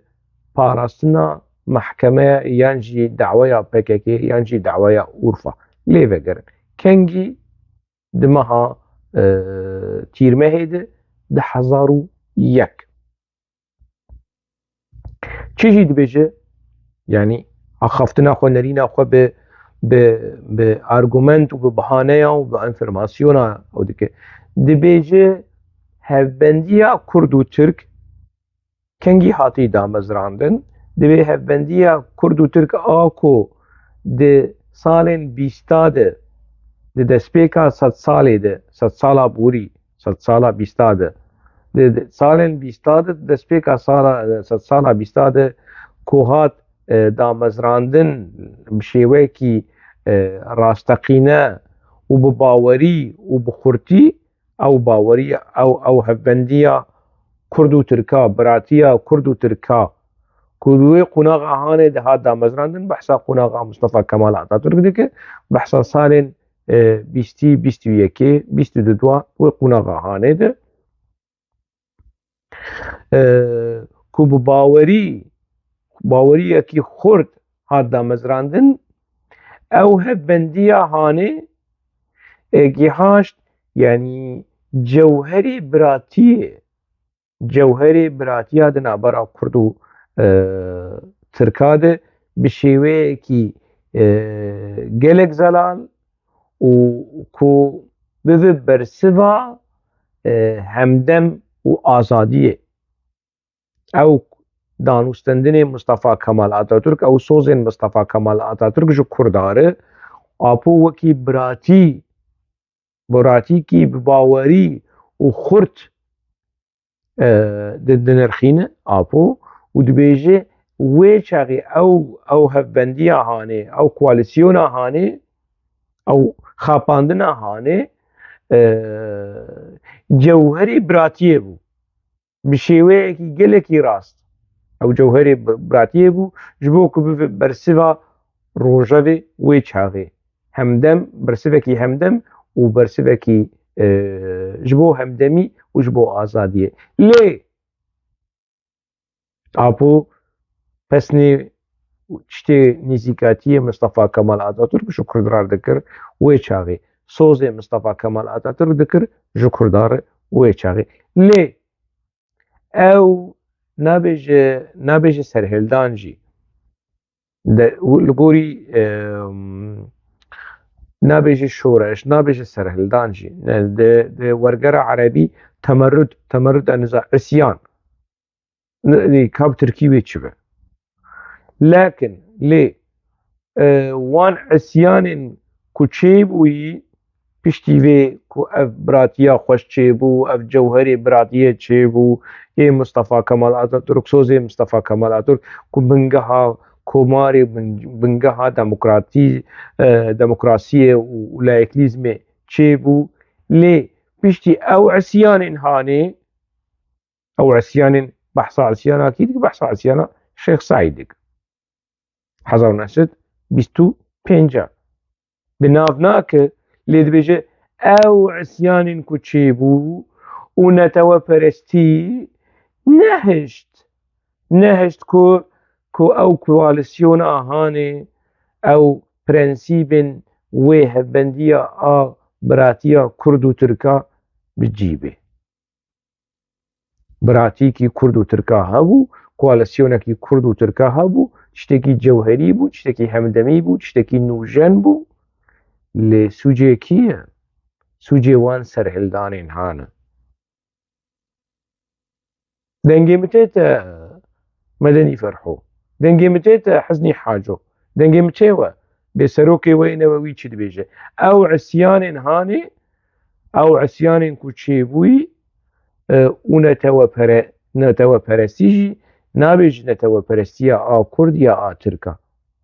parastina mehkemeya yan jî daweya P K K yan jî daweya Urfa. Lê vegerin. Kengî? Di meha, e, Tîrmehê de du hezar û yek. Çi jî dibêje, yanî axaftina xwe, nerîna xwe bi, bi, bi argument û bi bahaneya û bi enfirmasyona ew dike. Dibêje hevbendiya Kurd û Tirk kengî hatî damezrandin, divê hevbendiya Kurd û Tirk a ku di salên bîsta de, di destpêka sedsalê de, sedsala borî, sedsala bîsta de, di, di salên bîsta de, destpêka sala, sedsala bîsta de ku hat, e, damezrandin bi şêwekî, e, rasteqîne û bi bawerî û bi xurtî, ew bawerî, ew, ew hevbendiya Kurd û Tirka, biratiya Kurd û Tirka, ku di wê qonaxa hanê de hat damezrandin, behsa qonaxa Mustafa Kemal Atatürk dike, behsa salên, e, bîstî, bîst û yekê, bîst û du dua wê qonaxa hanê de, e, ku bi bawerî, baweriyekî xurt hat damezrandin, ew hevbendiya hanê, e, gihaşt, yanî cewherê biratiyê, cewherê biratiya di navbera Kurd û, e, Tirka de bi şêweyekî, e, gelek zelal û ku bibe bersiva, e, hemdem û azadiyê. Ew danûstendinê Mustafa Kemal Atatürk, ew sozên Mustafa Kemal Atatürk ji Kurda re, Apo wekî biratî, biratîkî bi bawerî û xurt, e, di-, dinirxîne Apo û dibêje, wê çaxê ew, ew hevbendiya hanê, ew koalîsyona hanê, ew xapandina hanê, e, cewherê biratiyê bû. Bi şêweyekî gelekî rast. Ew cewherê bi-, biratiyê bû, ji bo ku bibe bersiva rojevê wê çaxê. Hemdem, bersivekî hemdem û bersivekî, e, ji bo hemdemî û ji bo azadiyê. Lê Apo pesnê tiştê nêzîkatiyê Mustafa Kemal Atatürk ji Kurd re dikir wê çaxê. Sozê Mustafa Kemal Atatürk dikir ji Kurda re wê çaxê. Lê ew nabêje, nabêje serhildan jî. De, li gorî, em, nabêje şoreş, nabêje serhildan jî. Ne, di, di wergera erebî temerrud, temerrud eniza isyan. Ne, ne, ka bi tirkî wê çi be? Lakin lê, e, wan isyanên ku çêbûyî, piştî vê ku ev biratiya xweş çêbû, ev cewherê biratiyê çêbû, ê Mustafa Kemal Atatürk, sozê Mustafa Kemal Atatürk, ku bingeha komarê, bin-, bingeha demokratî, e, demokrasiyê û, û layiklîzmê çêbû. Lê piştî ew isyanên hanê, ew isyanên, behsa isyana kî dike? Behsa isyana Şêx Seîd dike. Hezar û neh sed bîst û pênc. Bi nav nake, lê dibêje, ew isyanên ku çêbû û neteweperestî nehişt, nehişt ku, ku ew koalîsyona hanê, ew prensîbên wê hevbendiya a biratiya Kurd û Tirka bi cî bê. Biratîkî Kurd û Tirka hebû, koalîsyonekî Kurd û Tirka hebû, tiştekî cewherî bû, tiştekî hemdemî bû, tiştekî nûjen bû. Lê sûcê kî ye? Sûcê wan serhildanên han e. Dengê min tê te Medenî Ferho. Dengê min tê te Hiznî Haco. Dengê min tê we. Bê serokê we yê newewî çi dibêje? Ew isyanên hanê, ew isyanên ku çêbûyî, e, û netewepere-, neteweperestî jî nabêje neteweperestiya a Kurd ya a Tirk a.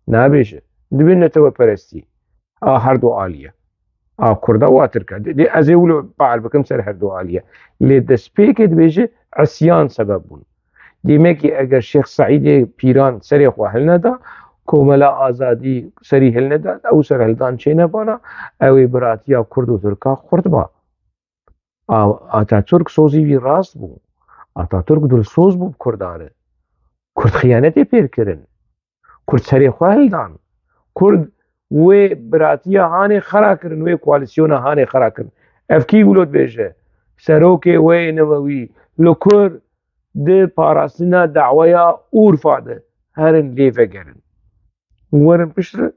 Nabêje. Dibê neteweperestî a her du alî ye. A Kurda û a Tirka. Dê, dê ez ê wilo bawer bikim ser her du alî ye. Lê destpêkê dibêje isyan sebeb bûn. Demekî eger Şêx Seîdê Pîran serê xwe hilneda, Komela Azadî serî hilneda, ew serhildan çênebana, ew ê biratiya Kurd û Tirka xurt ba. A-, Atatürk sozî wî rast bû. Atatürk dilsoz bû bi Kurdan re. Kurd xiyanetê pê kirin. Kurd serê xwe hildan. Kurd wê biratiya hanê xera kirin, wê koalîsyona hanê xera kirin. Ev kî wilo dibêje? Serokê we yê newewî li kur di parastina daweya Urfa de. Herin lê vegerin. Werin piştre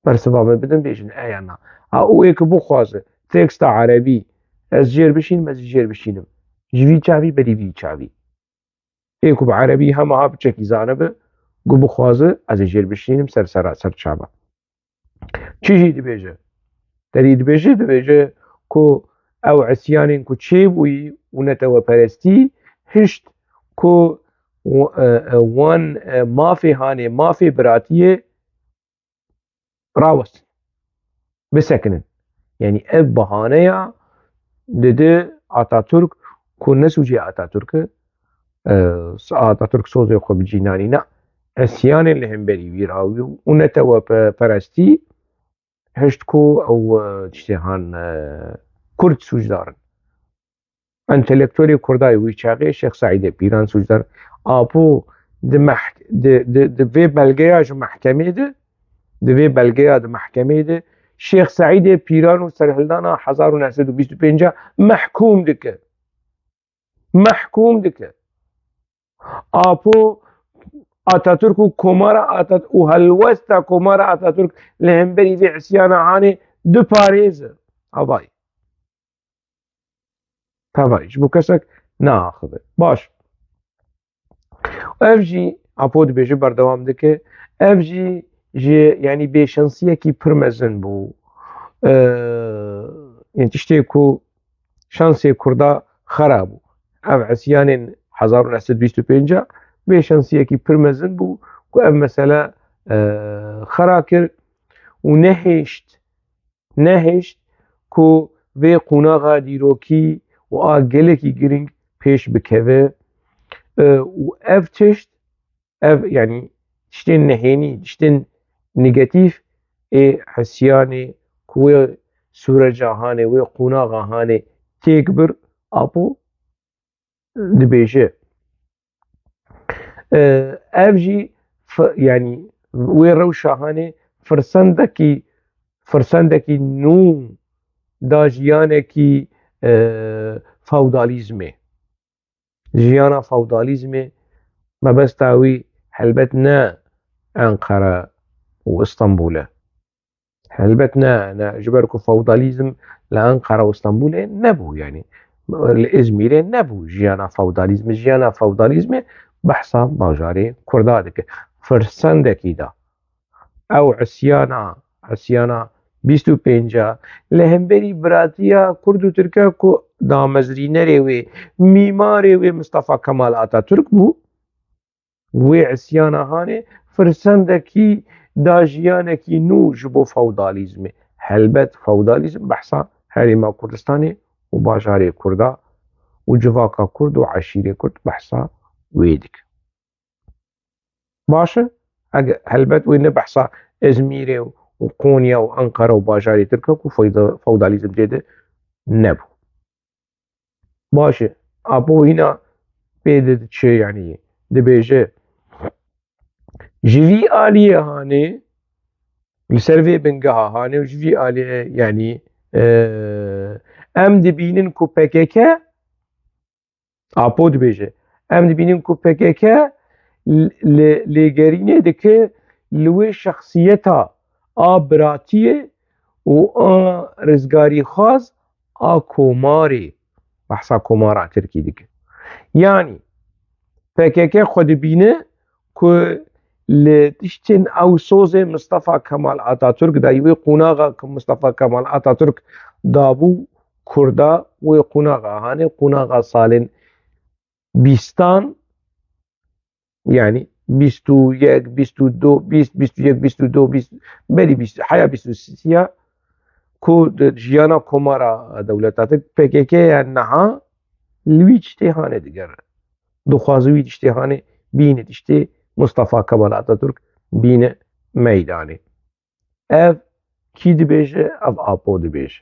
bersiva me bidin, bêjin e ya na. A û ê ku bixwaze teksta erebî ez jêr bişînim, ez jî jêr bişînim. Ji vî çavî berî vî çavî. Ê ku bi erebî hema ha piçekî zanibe, ku bixwaze ez ê jêr bişînim ser sera, ser çava. Çi jî dibêje? Te dî dibêje, dibêje ku ew isyanên ku çêbûyî û neteweperestî hişt ku w-, e, e, wan, e, mafê hanê, mafê biratiyê rawestin, bisekinin. Yanî ev bahaneya dide Atatürk ku ne sûcê Atatürk e, e, Atatürk sozê xwe bi cî nanîne, isyanên li hemberî wî rawî û neteweperestî hişt ku ew, e, tiştê han, e, Kurd sûcdar in. Entelektuelê Kurda yê wî çaxê Şêx Seîdê Pîran sûcdar. Apo di mehk-, di, di, di vê belgeya ji mehkemê de, di vê belgeya di mehkemê de Şêx Seîdê Pîran û serhildana hezar û neh sed û bîst û pênc mehkûm dike. Mehkûm dike. Apo Atatürk û Komara Atat-, û helwesta Komara Atatürk li hemberî vê isyana hanê diparêze. Havayî. Tavayî ji bo kesek neaxive. Baş. Ev jî, Apo dibêje, berdewam dike, ev jî ji, yanî bêşansiyekî pir mezin bû. Ee, yanî tiştê ku şansê Kurda xera bû. Ev isyanên hezar û neh sed bîst û pênc bêşansiyekî pir mezin bû ku ev mesele, ee, xera kir û nehêşt nehêşt ku vê qonaxa dîrokî û a gelekî girîng pêş bikeve, e, û ev tişt, ev, yanî tiştên nehênî, tiştên negatîf ê hesiyanê ku wê sûreca hanê, wê qonaxa hanê têk bir, Apo dibêje. E, ev jî fi-, yanî wê rewşa hanê firsendekî, firsendekî nû da jiyanekî, e, feodalîzmê. Jiyana feodalîzmê mebesta wî helbet ne Enqere û Îstanbul e. Helbet ne, ne, ji ber ku feodalîzm li Enqere û Stenbolê nebû, yanî li Îzmîrê nebû jiyana feodalîzmê. Jiyana feodalîzmê behsa bajarê Kurda dike. Firsendekî da. Ew isyana, isyana bîst û pênc a li hemberî biratiya Kurd û Tirka ku damezrînerê wê, mîmarê wê Mistefa Kemal Atatürk bû. Wê isyana hanê firsendekî da jiyanekî nû ji bo feodalîzmê. Helbet feodalîzm behsa Herêma Kurdistanê û bajarê Kurda û civaka Kurd û eşîrê Kurd behsa wê dike. Baş e? Ege helbet wê ne behsa Îzmîrê û Qonya û Enqere û bajarê Tirk e ku feyda-, feodalîzm tê de nebû. Baş e. Apo hîna pê de diçe, yanî dibêje, ji vî aliyê hanê, li ser vê bingeha hanê û ji vî aliyê, yanî, e, em dibînin ku P K K, Apo dibêje, em dibînin ku P K K li, li, lêgerînê dike li wê şexsiyeta a biratiyê û a rizgarîxwaz a komarê, behsa komara Tirkî dike. Yanî P K K xwe dibîne ku li tiştên ew sozê Mistefa Kemal Atatürk de, wê qonaxa ku Mistefa Kemal Atatürk dabû Kurda, wê qonaxa hanê, qonaxa salên bîstan, yanî bîst û yek, bîst û du, bîst, bîst û yek, bîst û du, bîst, berî bîst, heya bîst û sê ya ku di jiyana komara dewleta Tirk P K K ya niha li wî tiştê hanê digere. Dixwaze wî tiştê hanê bîne tiştê Mustafa Kemal Atatürk bîne meydanê. Ev kî dibêje? Ev Apo dibêje.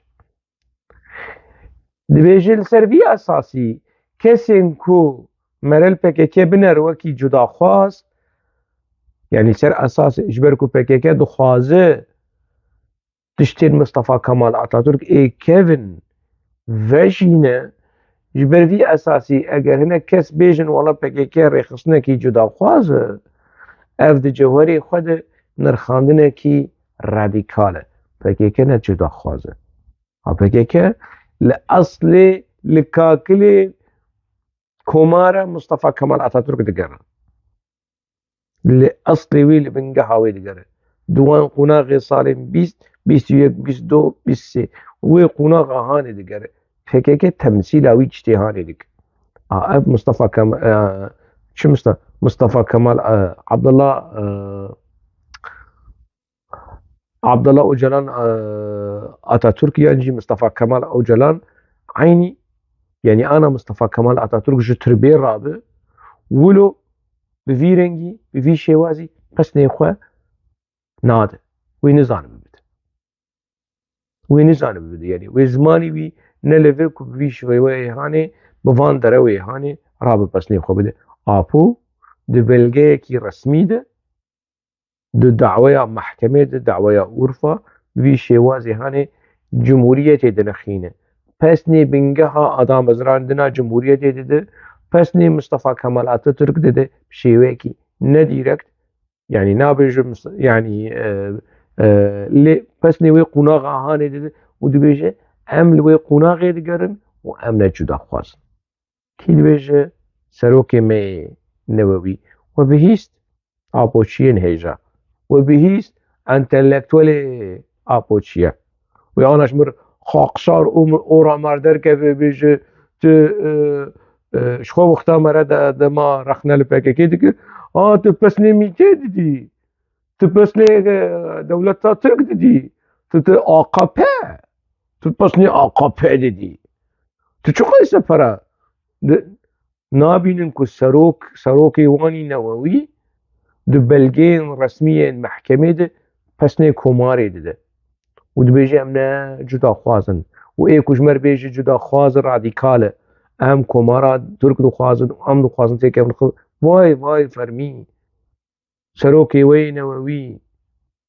Dibêje li ser vî esasî kesên ku mere li P K K biner wekî cudaxwaz, yanî ser esasê ji ber ku P K K dixwaze tiştên Mistefa Kemal Atatürk ê kevin vejîne, ji ber vî esasî eger hinek kes bêjin wela P K K rêxistinekî cudaxwaz e, ev di cewherê xwe de nirxandinekî radîkal e. P K K ne cudaxwaz e. Ha, P K K li eslê, li kakilê komara Mustafa Kemal Atatürk digere. Li eslê wê, li bingeha wê digere. Di wan qonaxê salên bîst, bîst û yek, bîst û du, bîst û sê. Wê qonaxa hanê digere. P K K temsîla wî tiştê hanê dike. A, ev Mustafa Kemal, e, çi Musta-, Mustafa Kemal, e, Abdullah, e, Abdullah Ocalan, e, Atatürk yan jî Mustafa Kemal Ocalan eynî, yanî ana Mustafa Kemal Atatürk ji tirbê rabe, wilo bi vî rengî, bi vî şêwazî pesnê xwe nade. Wê nizanibe bide. Wê nizanibe bide. Yanî wê zimanî wî ne li vir ku bi vî şêweyê hanê, bi van derewê hanê rabe pesnê xwe bide. Apo di belgeyekî resmî de, di daweya mehkemê de, daweya Urfa, bi vî şêwazê hanê cumhuriyetê dinixîne. Pesnê bingeha a damezrandina cumhuriyetê dide, pesnê Mustafa Kemal Atatürk dide, bi şêweyekî ne direkt, yanî nabêje mis-, yanî, e, e, lê pesnê wê qonaxa hanê dide û dibêje, em li wê qonaxê digerin û em ne cudaxwaz in. Kî dibêje? Serokê me yê newewî. We bihîst Apo çi ye hêja? We bihîst entelektuelê Apo çi ye? Wê ana ji mir xaksar û ora mar derkeve bêje, tu, e, e, ji xwe wexta me re de, dema rexne li P K K dikir, a, tu pesnê mîtê didî. Tu pesnê, e, dewleta Tirk didî. Tu, tu A K P. Tu pesnê A K P didî. Tu çiqas pere di-, nabînin ku serok, serokê wanî newewî di belgeyên resmî yên mehkemê de pesnê komarê dide. Û dibêje, em ne cudaxwaz in. Û ê ku ji me re bêje cudaxwaz radîkal e. Em komara Tirk dixwazin û em dixwazin têkevin xwe. Vay, vay fermî. Serokê we yê newewî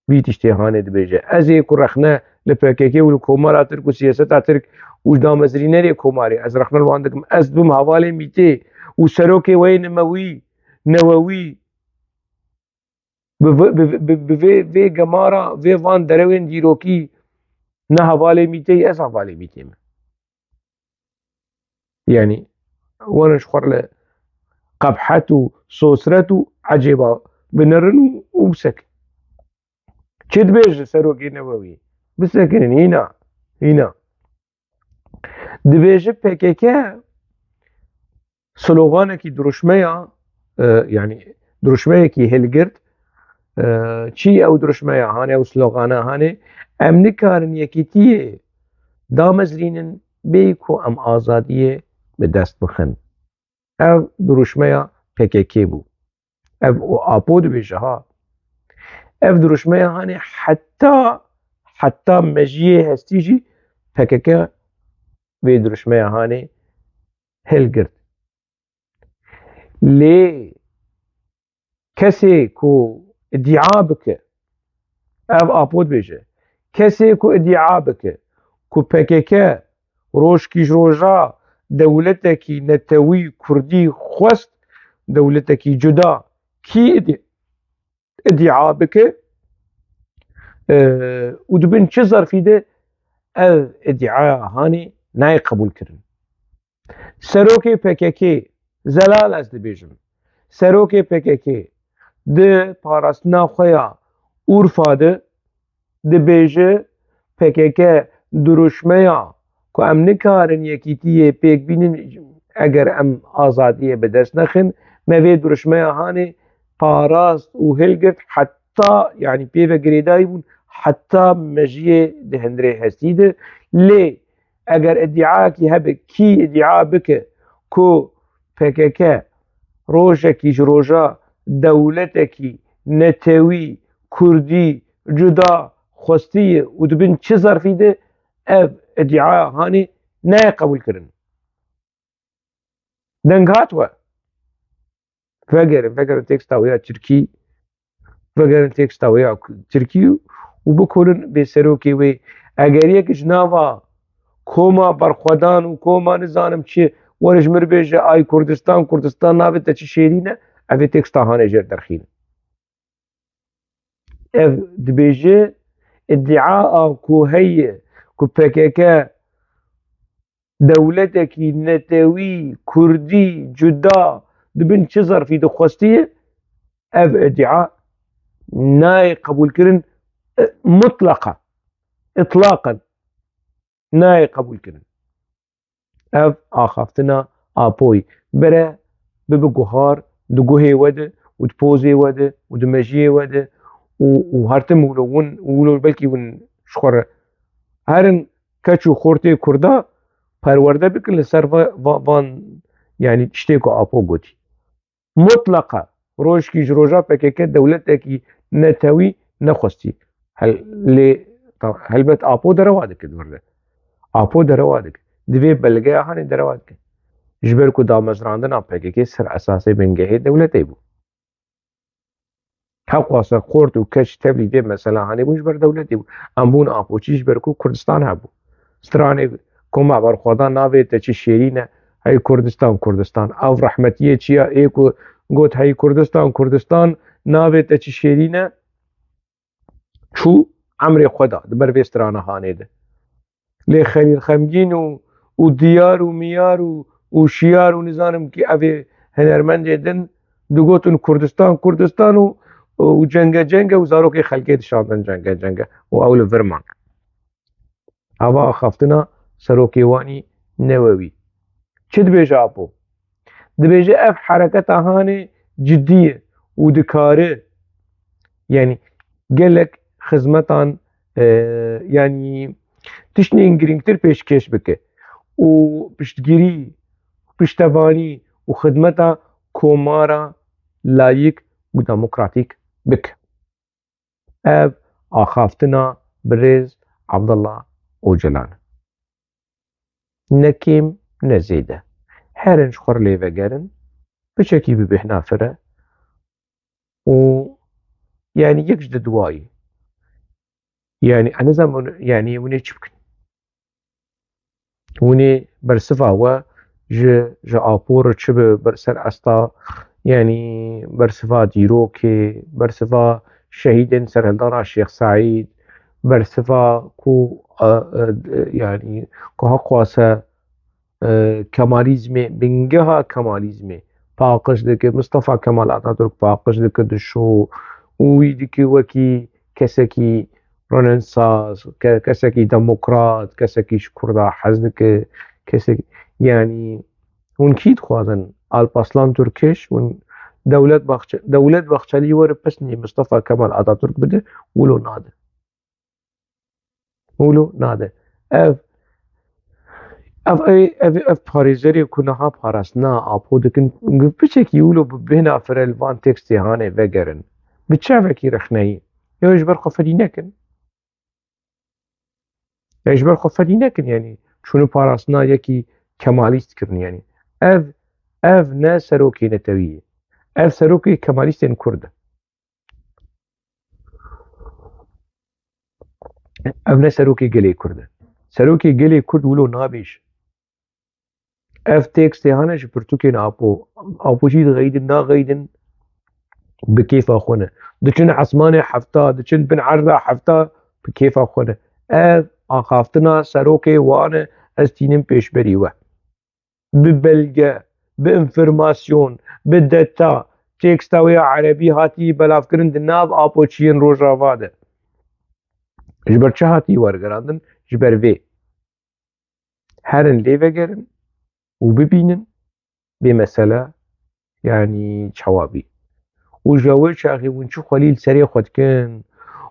vî tiştê hanê dibêje. Ez ê ku rexne li P K K û li komara Tirk û siyaseta Tirk û ji damezrînerê komarê, ez rexne li wan dikim. Ez bim hevalê mîtê û serokê we yê nimewî, newewî, bi, bi, bi, bi, bi vê, vê gemara, vê van derewên dîrokî ne hevalê mîtê yî, ez hevalê mîtê me. Yanî, werin ji xwe re li qebhet û sosret û ecêba binerin û, û bisekin. Çi dibêje serokê newewî? Bisekinin, hîna, hîna. Dibêje P K K sloganekî dirûşmeya, e, yanî dirûşmeyekî hilgirt, e, çi ew dirûşmeya hanê, ew slogana hanê, em nikarin yekîtiyê damezrînin bêyî ku em azadiyê bi dest bixin. Ev dirûşmeya P K K bû. Ev û Apo dibêje ha. Ev dirûşmeya hanê heta, heta mejiyê hestî jî P K K vê dirûşmeya hanê hilgirt. Lê kesê ku îdia bike, ev Apo dibêje, kesê ku îdia bike ku P K K rojkî ji roja dewletekî netewî kurdî xwest, dewletekî cuda, kî îdi-, îdia bike, e, û di bin çi zerfî de ev îdiaya hanê nayê qebûlkirin. Serokê P K K, zelal ez dibêjim, serokê P K K di parastina xwe ya Urfa de dibêje, P K K dirûşmeya ku em nikarin yekîtiyê pêk bînin, eger em azadiyê bi dest nexin, me vê dirûşmeya hanê parast û hilgirt, heta, yanî pê ve girêdayî bûn, heta mejiyê di hundirê hestî de. Lê eger îdiayekî hebe, kî îdia bike ku P K K rojekî ji roja dewletekî netewî, kurdî, cuda xwestiye û di bin çi zerfî de, ev îdiaya hanê nayê qebûlkirin. Deng hat we. Vegerin, vegerin teksta wê ya tirkî, vegerin teksta wê ya ku-, tirkî û bikolin bê serokê wê. Eger yek ji nava koma berxwedan û koma nizanim çi were ji mir bêje, ay Kurdistan, Kurdistan navê te çi şêrîn e, ev ê teksta hanê jêr derxînin. Ev dibêje, îdia a ku heye ku P K K dewletekî netewî, kurdî, cuda, di bin çi zerfî de xwestiye, ev îdia nayê qebûlkirin, e, mutleqa, îtlaqen nayê qebûlkirin. Ev axaftina Apoyî. Bere bibe guhar di guhê we de û di pozê we de û di mejiyê we de û, û her tim wilo win, wilo belkî win ji xwe re herin keç û xortê Kurda perwerde bikin li ser va-, va-, van, yanî tiştê ku Apo gotî. Mutleqa rojkî ji roja P K K dewletekî netewî nexwestî. Hel-, lê ta-, helbet Apo derewa dike di vir de. Apo derewa dike. Divê belgeya hanê derewa dike. Ji ber ku damezrandina P K K ser esasê bingehê dewletê bû. Heqwasa xort û keç tevlî vê mesela hanê bûn ji ber dewletê bû. Em bûn Apoçî ji ber ku Kurdistan hebû. Stranê Koma Berxwedan navê te çi şêrîn e, hey Kurdistan, Kurdistan. Ev rehmetiyê çi ya, ê ku got hey Kurdistan, Kurdistan, navê te çi şêrîn e, çû emrê xwe da di ber vê strana hanê de. Lê Xelîl Xemgîn û, û Diyar û Miyar û, û Şiyar û nizanim kî evê hunermendê din digotin Kurdistan, Kurdistan û, û cenge cenge û zarokê xelkê dişandin cenge cenge û ew li vir man. Ava axaftina serokê wanî newewî. Çi dibêje Apo? Dibêje ev hereketa hanê cidî ye û dikare, yanî gelek xizmetan, e, yanî tiştên girîngtir pêşkêş bike û piştgirî, piştevanî û xidmeta komara layîk û demokratîk bike. Ev axaftina birêz Abdullah Ocalan. Ne kêm, ne zêde. Herin ji xwe re lê vegerin, piçekî bi bêhna fire û, yanî, yek ji di duwayî. Yanî, ez nizanim, yanî, hûn ê çi bikin? Hûn ê bersiva we ji, ji Apo re çi bi ber ser asta, yanî bersiva dîrokê, bersiva şehîdên serhildana Şêx Seîd, bersiva ku, e, e, yanî ku heqwase, e, Kemalîzmê, bingeha Kemalîzmê paqij dike, Mistefa Kemal Ataturk paqij dike di şo û wî dike wekî kesekî Rönesans, ke-, kesekî demokrat, kesekî ji Kurda hez dike, kesekî, yanî hûn kî dixwazin? Alp Aslan Türkeş, hûn Dewlet Bahçe-, Dewlet Bahçelî were pesnê Mistefa Kemal Ataturk bide, wilo nade. Wilo nade. Ev, ev, ev, ev, ev parêzerê ku niha parastina Apo dikin, piçekî wilo bi bêhna fire li van tekstê hanê vegerin. Bi çavekî rexneyî. Ya ji ber xwe fedî nekin. Ya ji ber xwe fedî nekin, yanî çûne parastina yekî kemalîst kirin, yanî. Ev, ev ne serokê netewî ye. Ev serokê kemalîstên Kurd e. Ev ne serokê gelê Kurd e. Serokê gelê Kurd wilo nabêj. Ev tekstê hane ji pirtûkên Apo. Apo jî dixeyidin, naxeyidin, bi kêfa xwe ne. Diçin esmanê hefta, diçin bin erda hefta, bi kêfa xwe ne. Ev axaftina serokê wan e, ez tînim pêşberî we. Bi belge, bi înformasyon, bi deta, teksta wê ya erebî hatî belavkirin di nav apoçiyên Rojava de. Ji ber çi hatî wergerandin? Ji ber vê. Herin lê vegerin û bibînin bê mesele, yanî çawa bî. Û ji wê çaxê hûn çi xwelî li serê xwe dikin,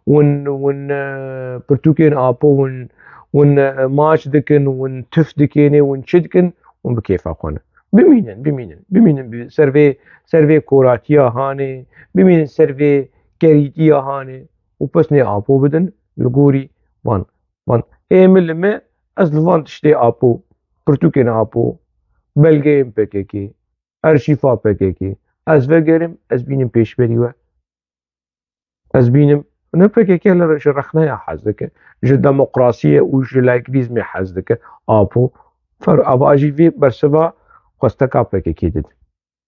hûn, hûn, e, pirtûkên apo, hûn, hûn, e, maç dikin, hûn tif dikênê, hûn çi dikin, hûn bi kêfa xwe ne. Bimînin, bimînin, bimînin bi ser vê, ser vê koratiya hanê, bimînin ser vê kerîtiya hanê û pesnê apo bidin li gorî van. Van, ê min li me, ez li van tiştê apo, pirtûkên apo, belgeyên P K K, arşîfa P K K, ez vegerim, ez bînim pêşberî we. Ez bînim, ne P K K li ji rexneya hez dike, ji demokrasiyê û ji laiklîzmê hez dike. Apo, fer, ava jî vê bersiva xwesteka P K K didin.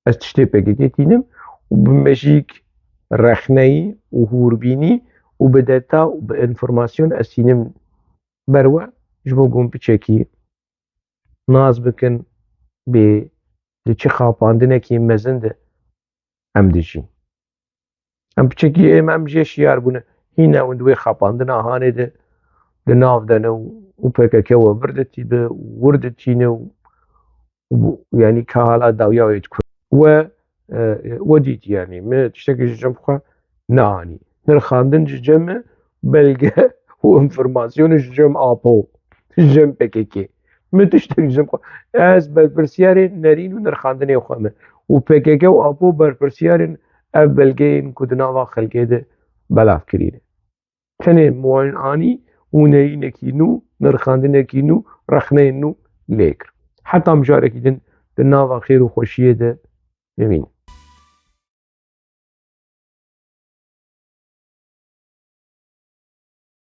Ez tiştê P K K tînim û bi mejîk rexneyî û hûrbînî û bi deta û bi înformasyon ez tînim ber we, ji bo ku hûn piçekî nas bikin bê li çi xapandinekî mezin de em dijîn. Em piçekî êm, em jê şiyar bûne. Hîn e hûn di wê xapandina hanê de di nav de ne û, û P K K we vir ditîne û wir ditîne û, û, yanî ka hala dawiya wê dikur. We, e, we dît, yanî min tiştekî ji cem xwe neanî. Nirxandin ji cem me, belge û înformasyonê ji cem apo, ji cem P K K. Min tiştek ji cem xwe. Ez berpirsiyarê nerîn û nirxandinê xwe me. Û P K K û apo berpirsiyarên ev belgeyên ku di nava xelkê de belav kirîne. Tenê min wan anî û nerînekî nû, nirxandinekî nû, rexneyên nû lê kir. Heta mijarekî din di nava xêr û xweşiyê de bimînin.